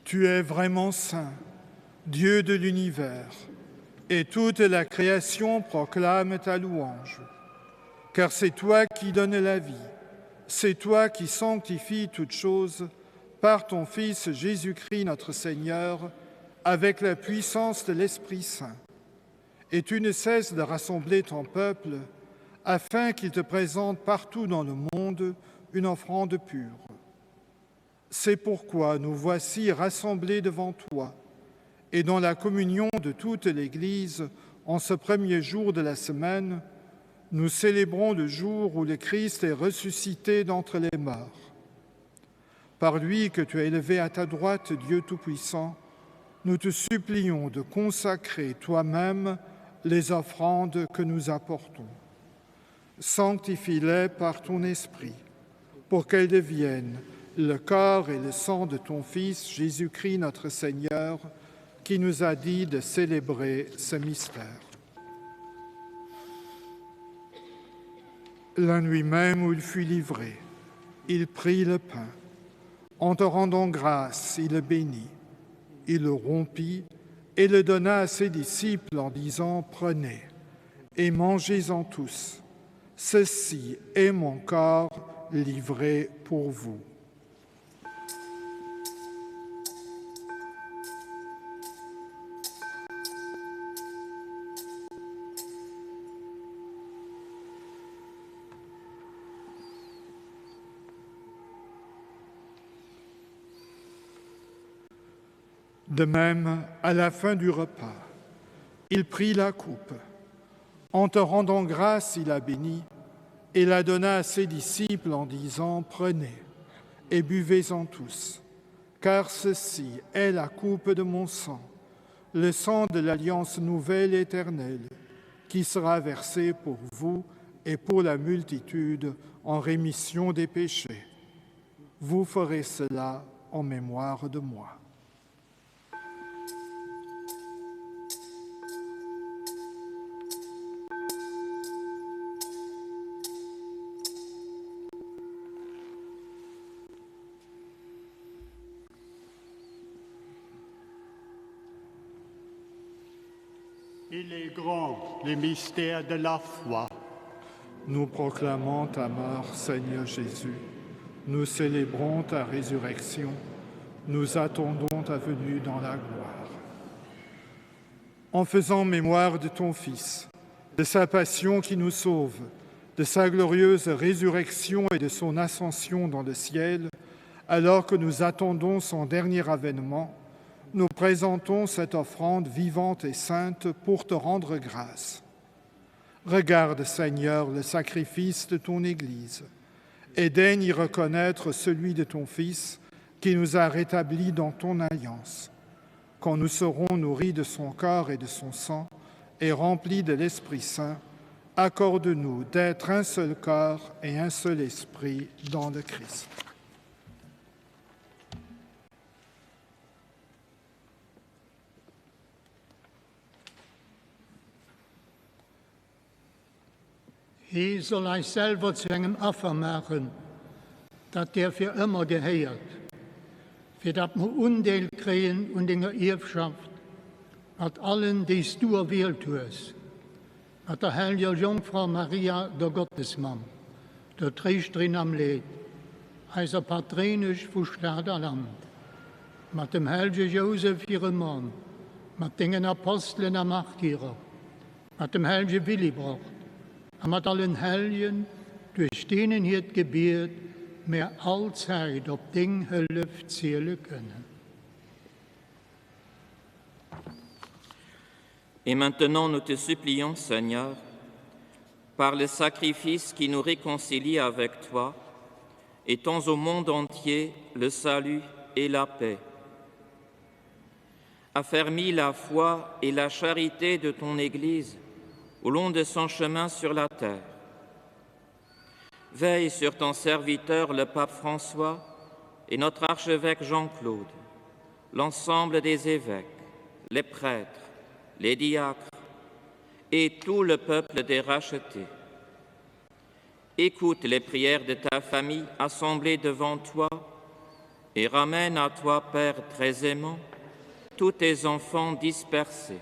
Tu es vraiment saint, Dieu de l'univers. Et toute la création proclame ta louange. Car c'est toi qui donnes la vie, c'est toi qui sanctifies toutes choses par ton Fils Jésus-Christ notre Seigneur, avec la puissance de l'Esprit Saint. Et tu ne cesses de rassembler ton peuple afin qu'il te présente partout dans le monde une offrande pure. C'est pourquoi nous voici rassemblés devant toi et dans la communion de toute l'Église en ce premier jour de la semaine, nous célébrons le jour où le Christ est ressuscité d'entre les morts. Par lui que tu as élevé à ta droite, Dieu Tout-Puissant, nous te supplions de consacrer toi-même les offrandes que nous apportons. Sanctifie-les par ton esprit, pour qu'elles deviennent le corps et le sang de ton Fils Jésus-Christ notre Seigneur, qui nous a dit de célébrer ce mystère. La nuit même où il fut livré, il prit le pain. En te rendant grâce, il le bénit. Il le rompit et le donna à ses disciples en disant, Prenez et mangez-en tous. Ceci est mon corps livré pour vous. De même, à la fin du repas, il prit la coupe. En te rendant grâce, il la bénit et la donna à ses disciples en disant, Prenez et buvez-en tous, car ceci est la coupe de mon sang, le sang de l'alliance nouvelle et éternelle, qui sera versé pour vous et pour la multitude en rémission des péchés. Vous ferez cela en mémoire de moi. Il est grand le mystère de la foi. Nous proclamons ta mort, Seigneur Jésus. Nous célébrons ta résurrection. Nous attendons ta venue dans la gloire. En faisant mémoire de ton Fils, de sa passion qui nous sauve, de sa glorieuse résurrection et de son ascension dans le ciel, alors que nous attendons son dernier avènement, nous présentons cette offrande vivante et sainte pour te rendre grâce. Regarde, Seigneur, le sacrifice de ton Église et daigne y reconnaître celui de ton Fils qui nous a rétablis dans ton alliance. Quand nous serons nourris de son corps et de son sang et remplis de l'Esprit Saint, accorde-nous d'être un seul corps et un seul esprit dans le Christ. Hie soll eis selwer zu engem Affer maachen, dat dir fir ëmmer gehéiert, fir datt mer Undeel kréien un denger Ierfschaft mat allen, déi s du erwielt hues, mat der helleger Jongfra Maria, der Gottesmamm, der Tréischterin am Leed, eiser Patréinesch vu Stad a Land, mat dem hellege Jousef, hirem Mann, mat dengen Apostelen a Martyrer, mat dem hellege Willibrord a mat allen Helljen, duerch deenen hiert Gebiet mär allzäit op deng Hëllef ziele kënnen. Et maintenant nous te supplions, Seigneur, par le sacrifice qui nous réconcilie avec toi, étends au monde entier le salut et la paix. Affermis la foi et la charité de ton Église au long de son chemin sur la terre. Veille sur ton serviteur le pape François et notre archevêque Jean-Claude, l'ensemble des évêques, les prêtres, les diacres et tout le peuple des rachetés. Écoute les prières de ta famille assemblée devant toi et ramène à toi, Père très aimant, tous tes enfants dispersés.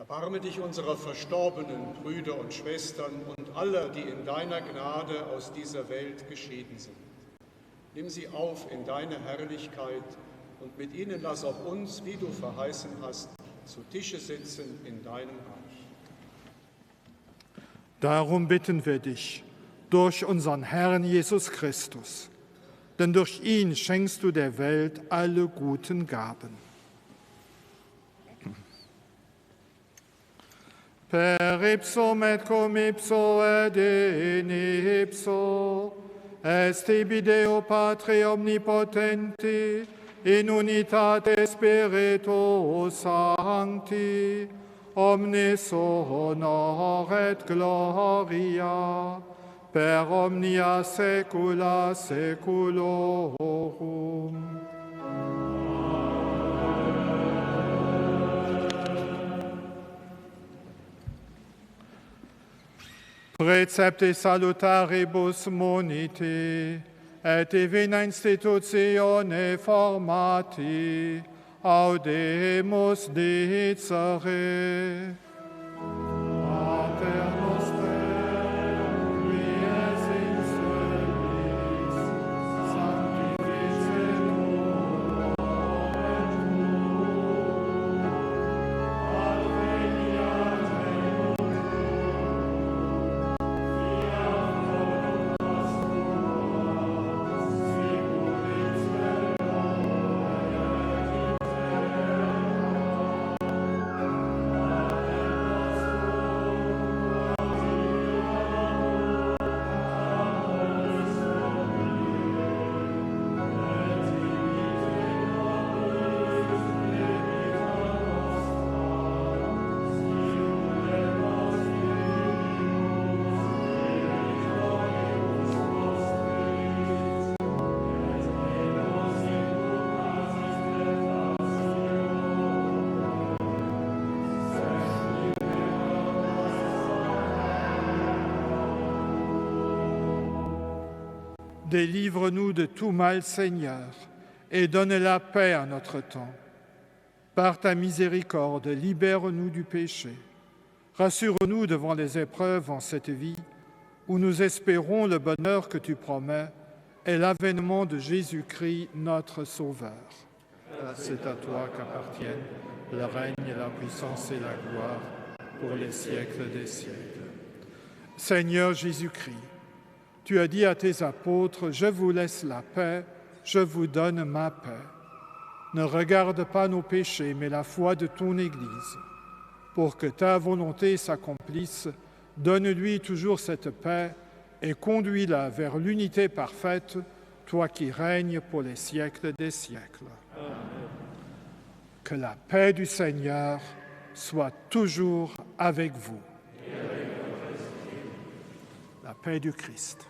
Erbarme dich unserer verstorbenen Brüder und Schwestern und aller, die in deiner Gnade aus dieser Welt geschieden sind. Nimm sie auf in deine Herrlichkeit und mit ihnen lass auch uns, wie du verheißen hast, zu Tische sitzen in deinem Reich. Darum bitten wir dich, durch unseren Herrn Jesus Christus, denn durch ihn schenkst du der Welt alle guten Gaben. Per ipsum et cum ipso et in ipso, est tibi Deo Patri omnipotenti, in unitate Spiritus Sancti, omnis honor et gloria, per omnia saecula saeculorum. Precepte salutaribus moniti, et divina institutione formati, audemus dicere. Pater noster, qui es in celis, sanctificetur nomen tuum, adveniat regnum tuum, fiat voluntas tua, sicut in cielo et in terra. Panem nostrum quotidianum da nobis hodie, et dimitte nobis debita nostra, sicut et nos dimittimus debitoribus nostris, et ne nos inducas in tentationem, sed libera nos a malo. Délivre-nous de tout mal, Seigneur, et donne la paix à notre temps. Par ta miséricorde, libère-nous du péché. Rassure-nous devant les épreuves en cette vie où nous espérons le bonheur que tu promets et l'avènement de Jésus-Christ, notre Sauveur. C'est à toi qu'appartiennent le règne, la puissance et la gloire pour les siècles des siècles. Seigneur Jésus-Christ, tu as dit à tes apôtres, Je vous laisse la paix, je vous donne ma paix. Ne regarde pas nos péchés, mais la foi de ton Église. Pour que ta volonté s'accomplisse, donne-lui toujours cette paix et conduis-la vers l'unité parfaite, toi qui règnes pour les siècles des siècles. Amen. Que la paix du Seigneur soit toujours avec vous. La paix du Christ.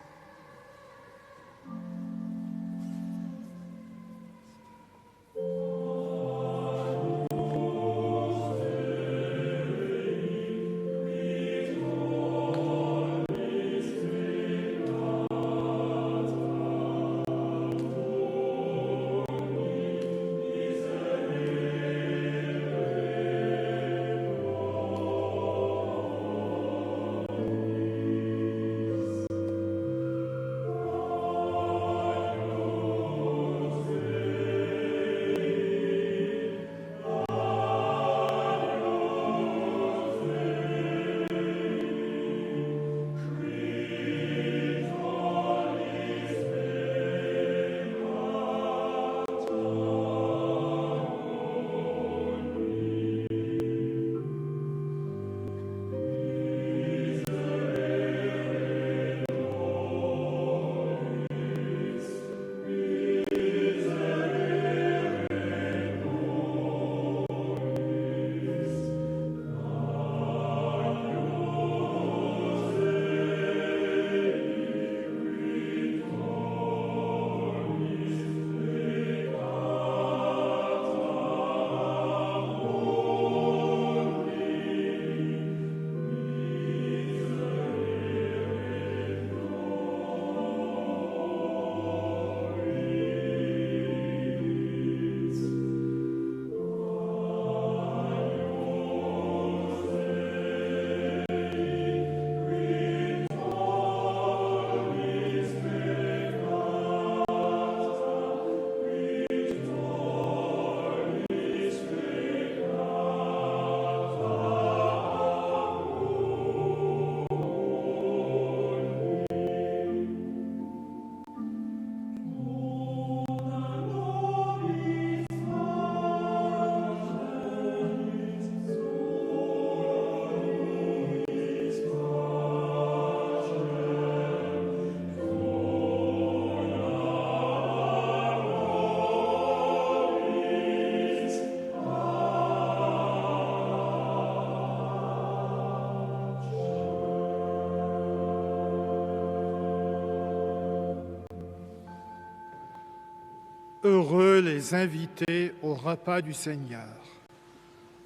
Heureux les invités au repas du Seigneur.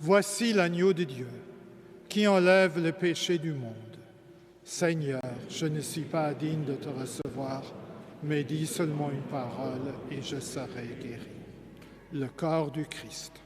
Voici l'agneau de Dieu qui enlève le péché du monde. Seigneur, je ne suis pas digne de te recevoir, mais dis seulement une parole et je serai guéri. Le corps du Christ.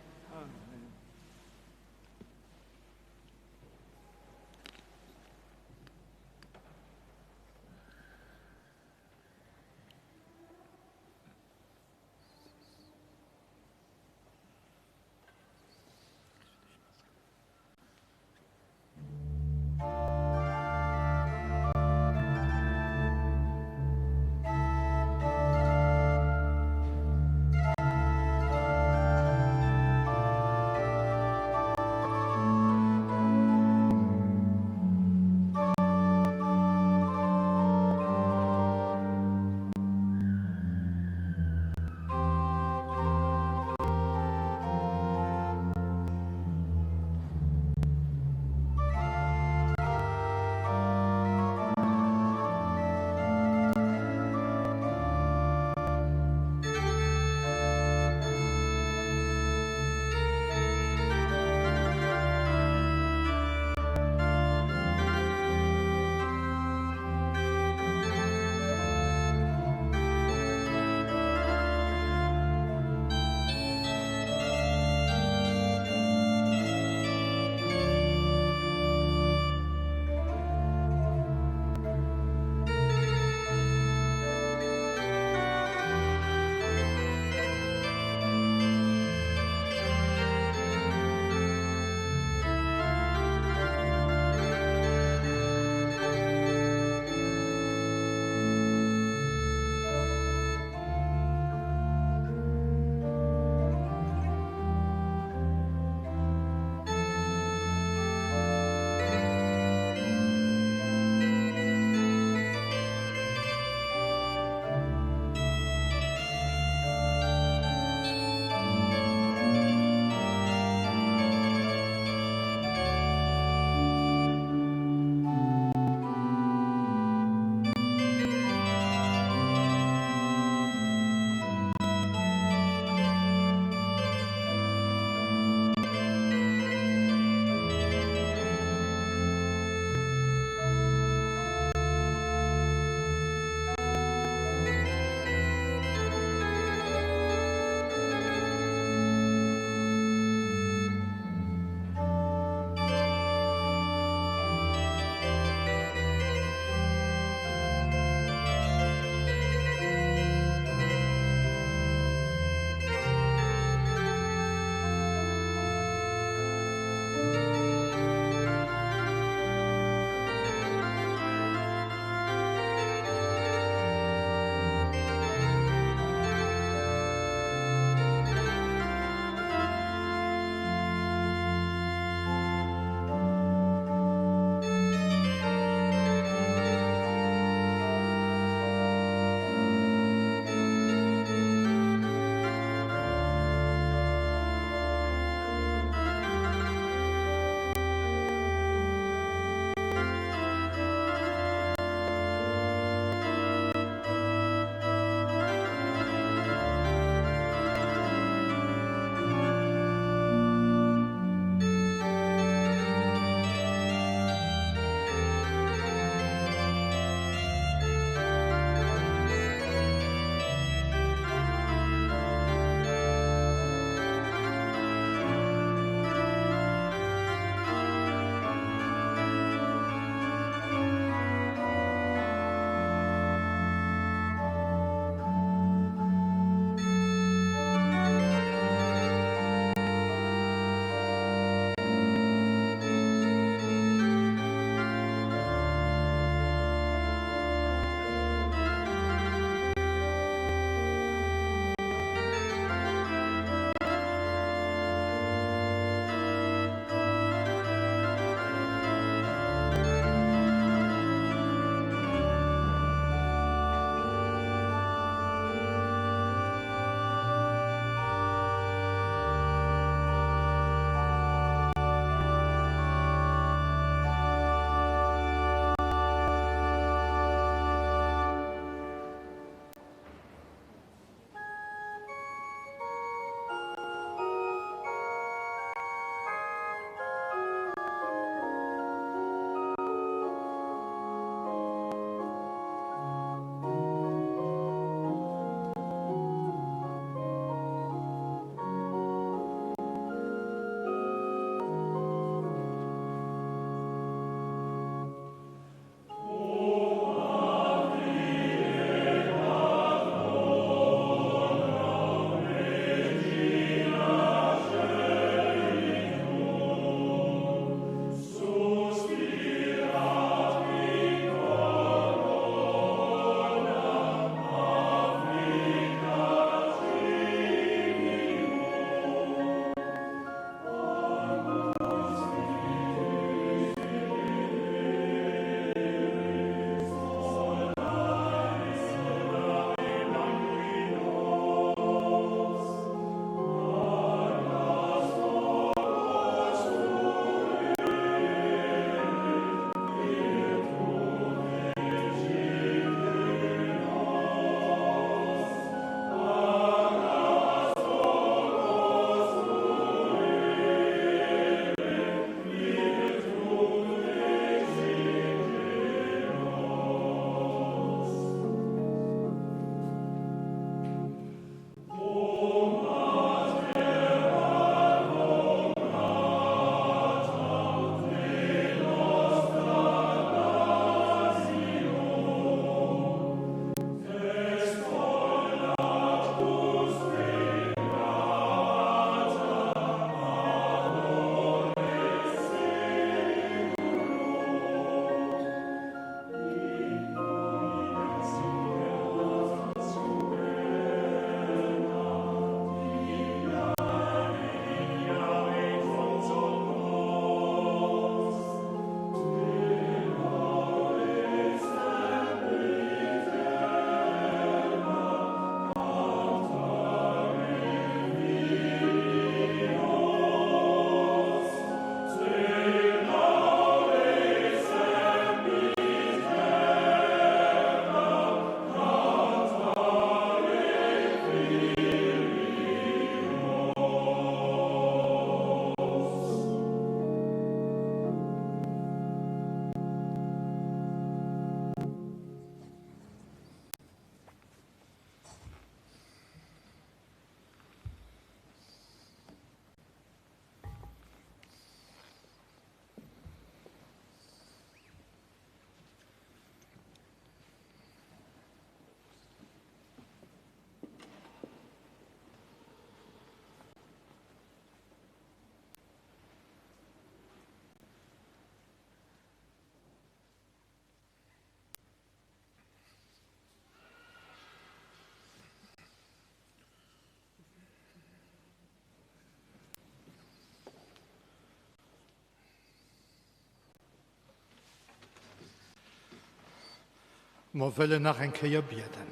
Mer wëllen nach eng Kéier bieden.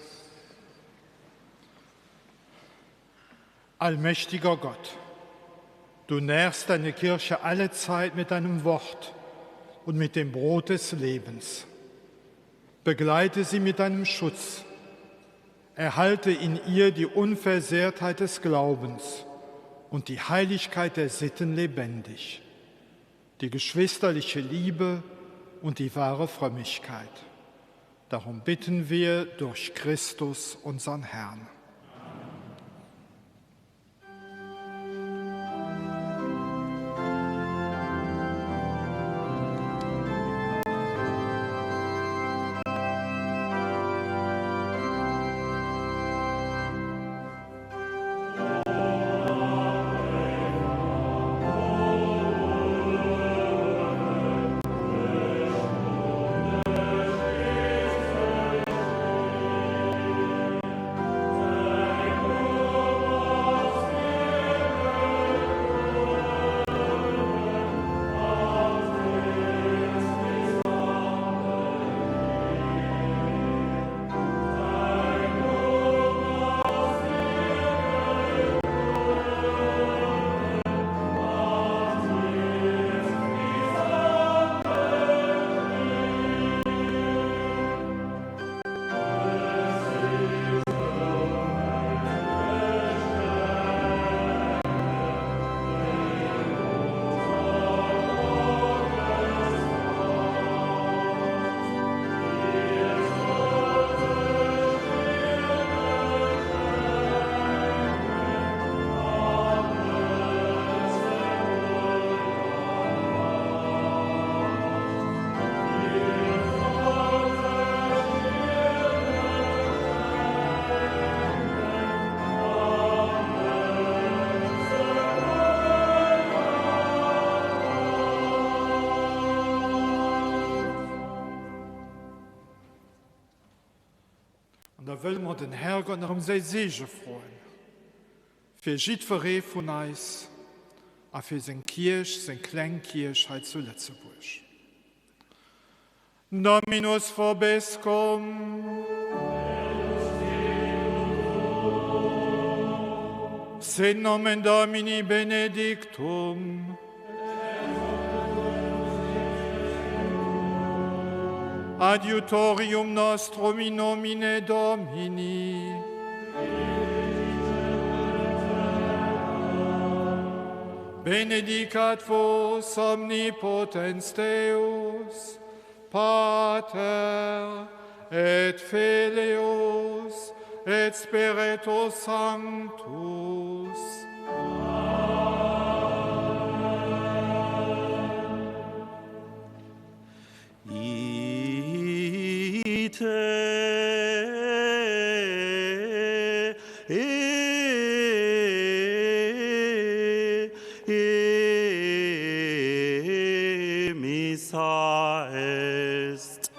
Allmächtiger Gott, du nährst deine Kirche alle Zeit mit deinem Wort und mit dem Brot des Lebens. Begleite sie mit deinem Schutz. Erhalte in ihr die Unversehrtheit des Glaubens und die Heiligkeit der Sitten lebendig, die geschwisterliche Liebe und die wahre Frömmigkeit. Darum bitten wir durch Christus, unseren Herrn. An da wëlle mer den Herrgott nach ëm säi Seege froen, fir jiddweree vun eis a fir seng Kierch, seng kleng Kierch hei zu Lëtzebuerg. Dominus vobiscum. Sit nomen Domini benedictum. Adiutorium nostrum in nomine Domini. Benedicat vos omnipotens Deus, Pater et Filius et Spiritus Sanctus. Ite Missa est.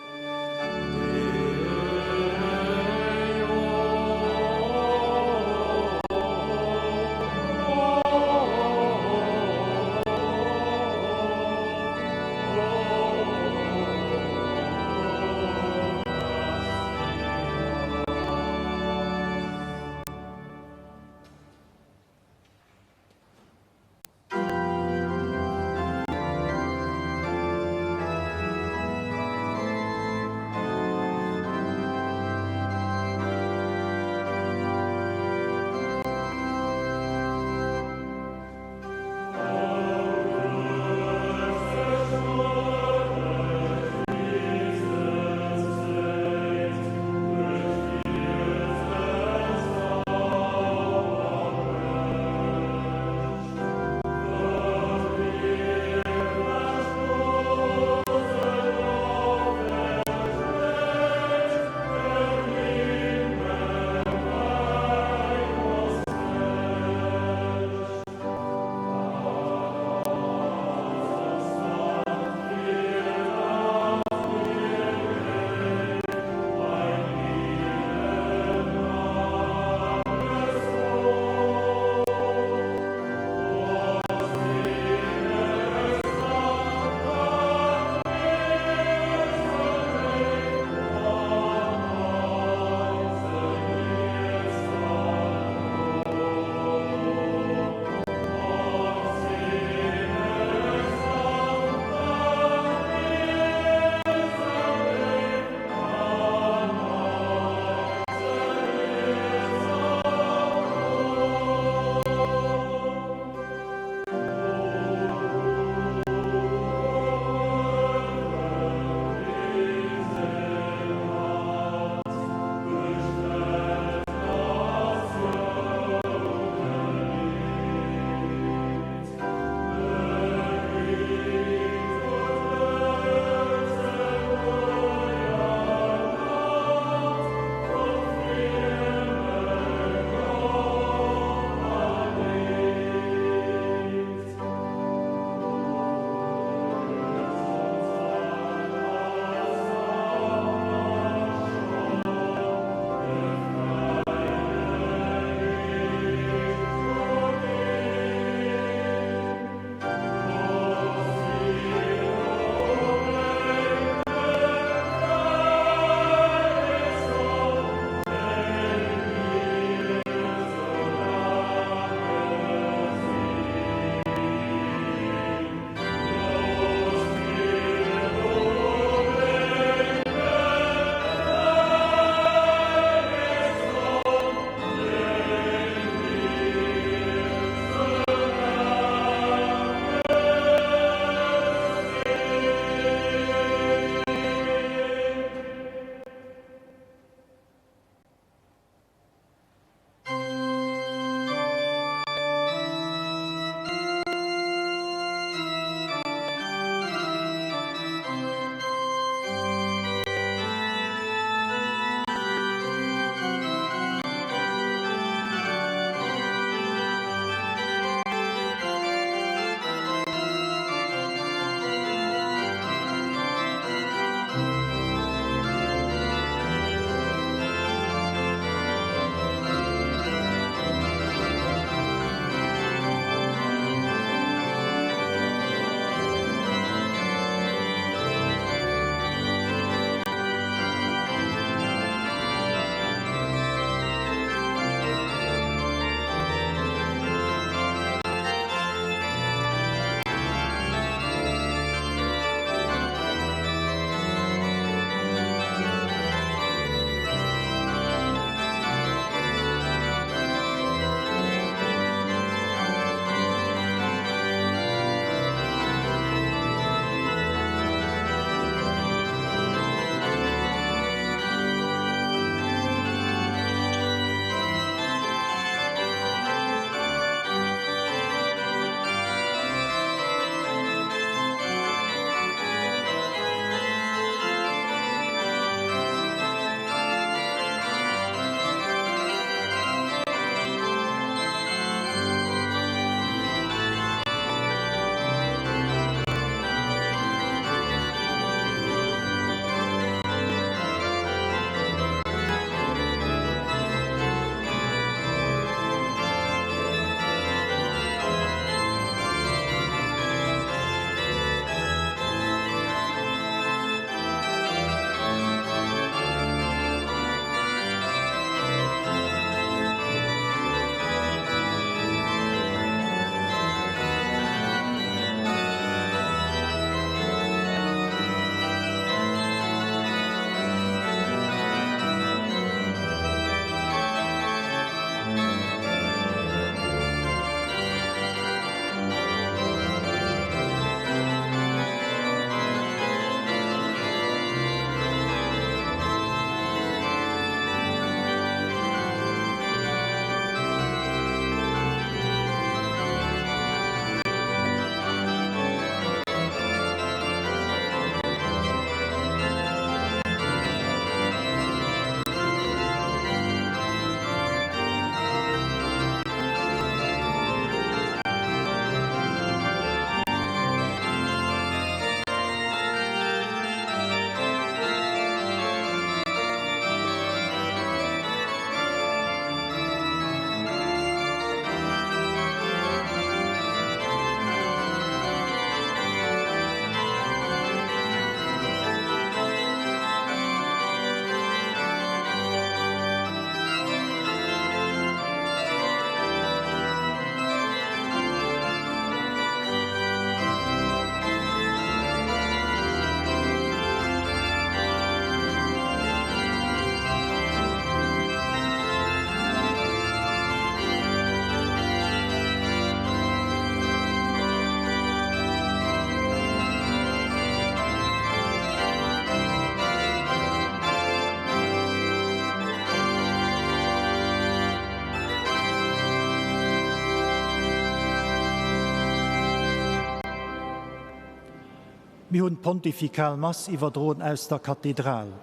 Mir hunn d'pontifikal Mass iwwerdroen aus der Kathedral.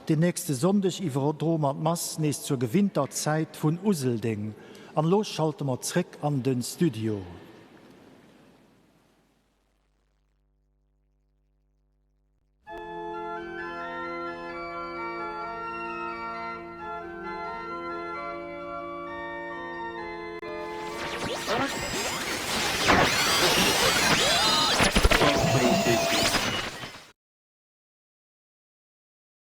Den nächste Sonndeg iwwerdroe mer d'Mass nees zur gewinnter Zäit vun Useldeng. An elo schalte mer zréck an de Studio.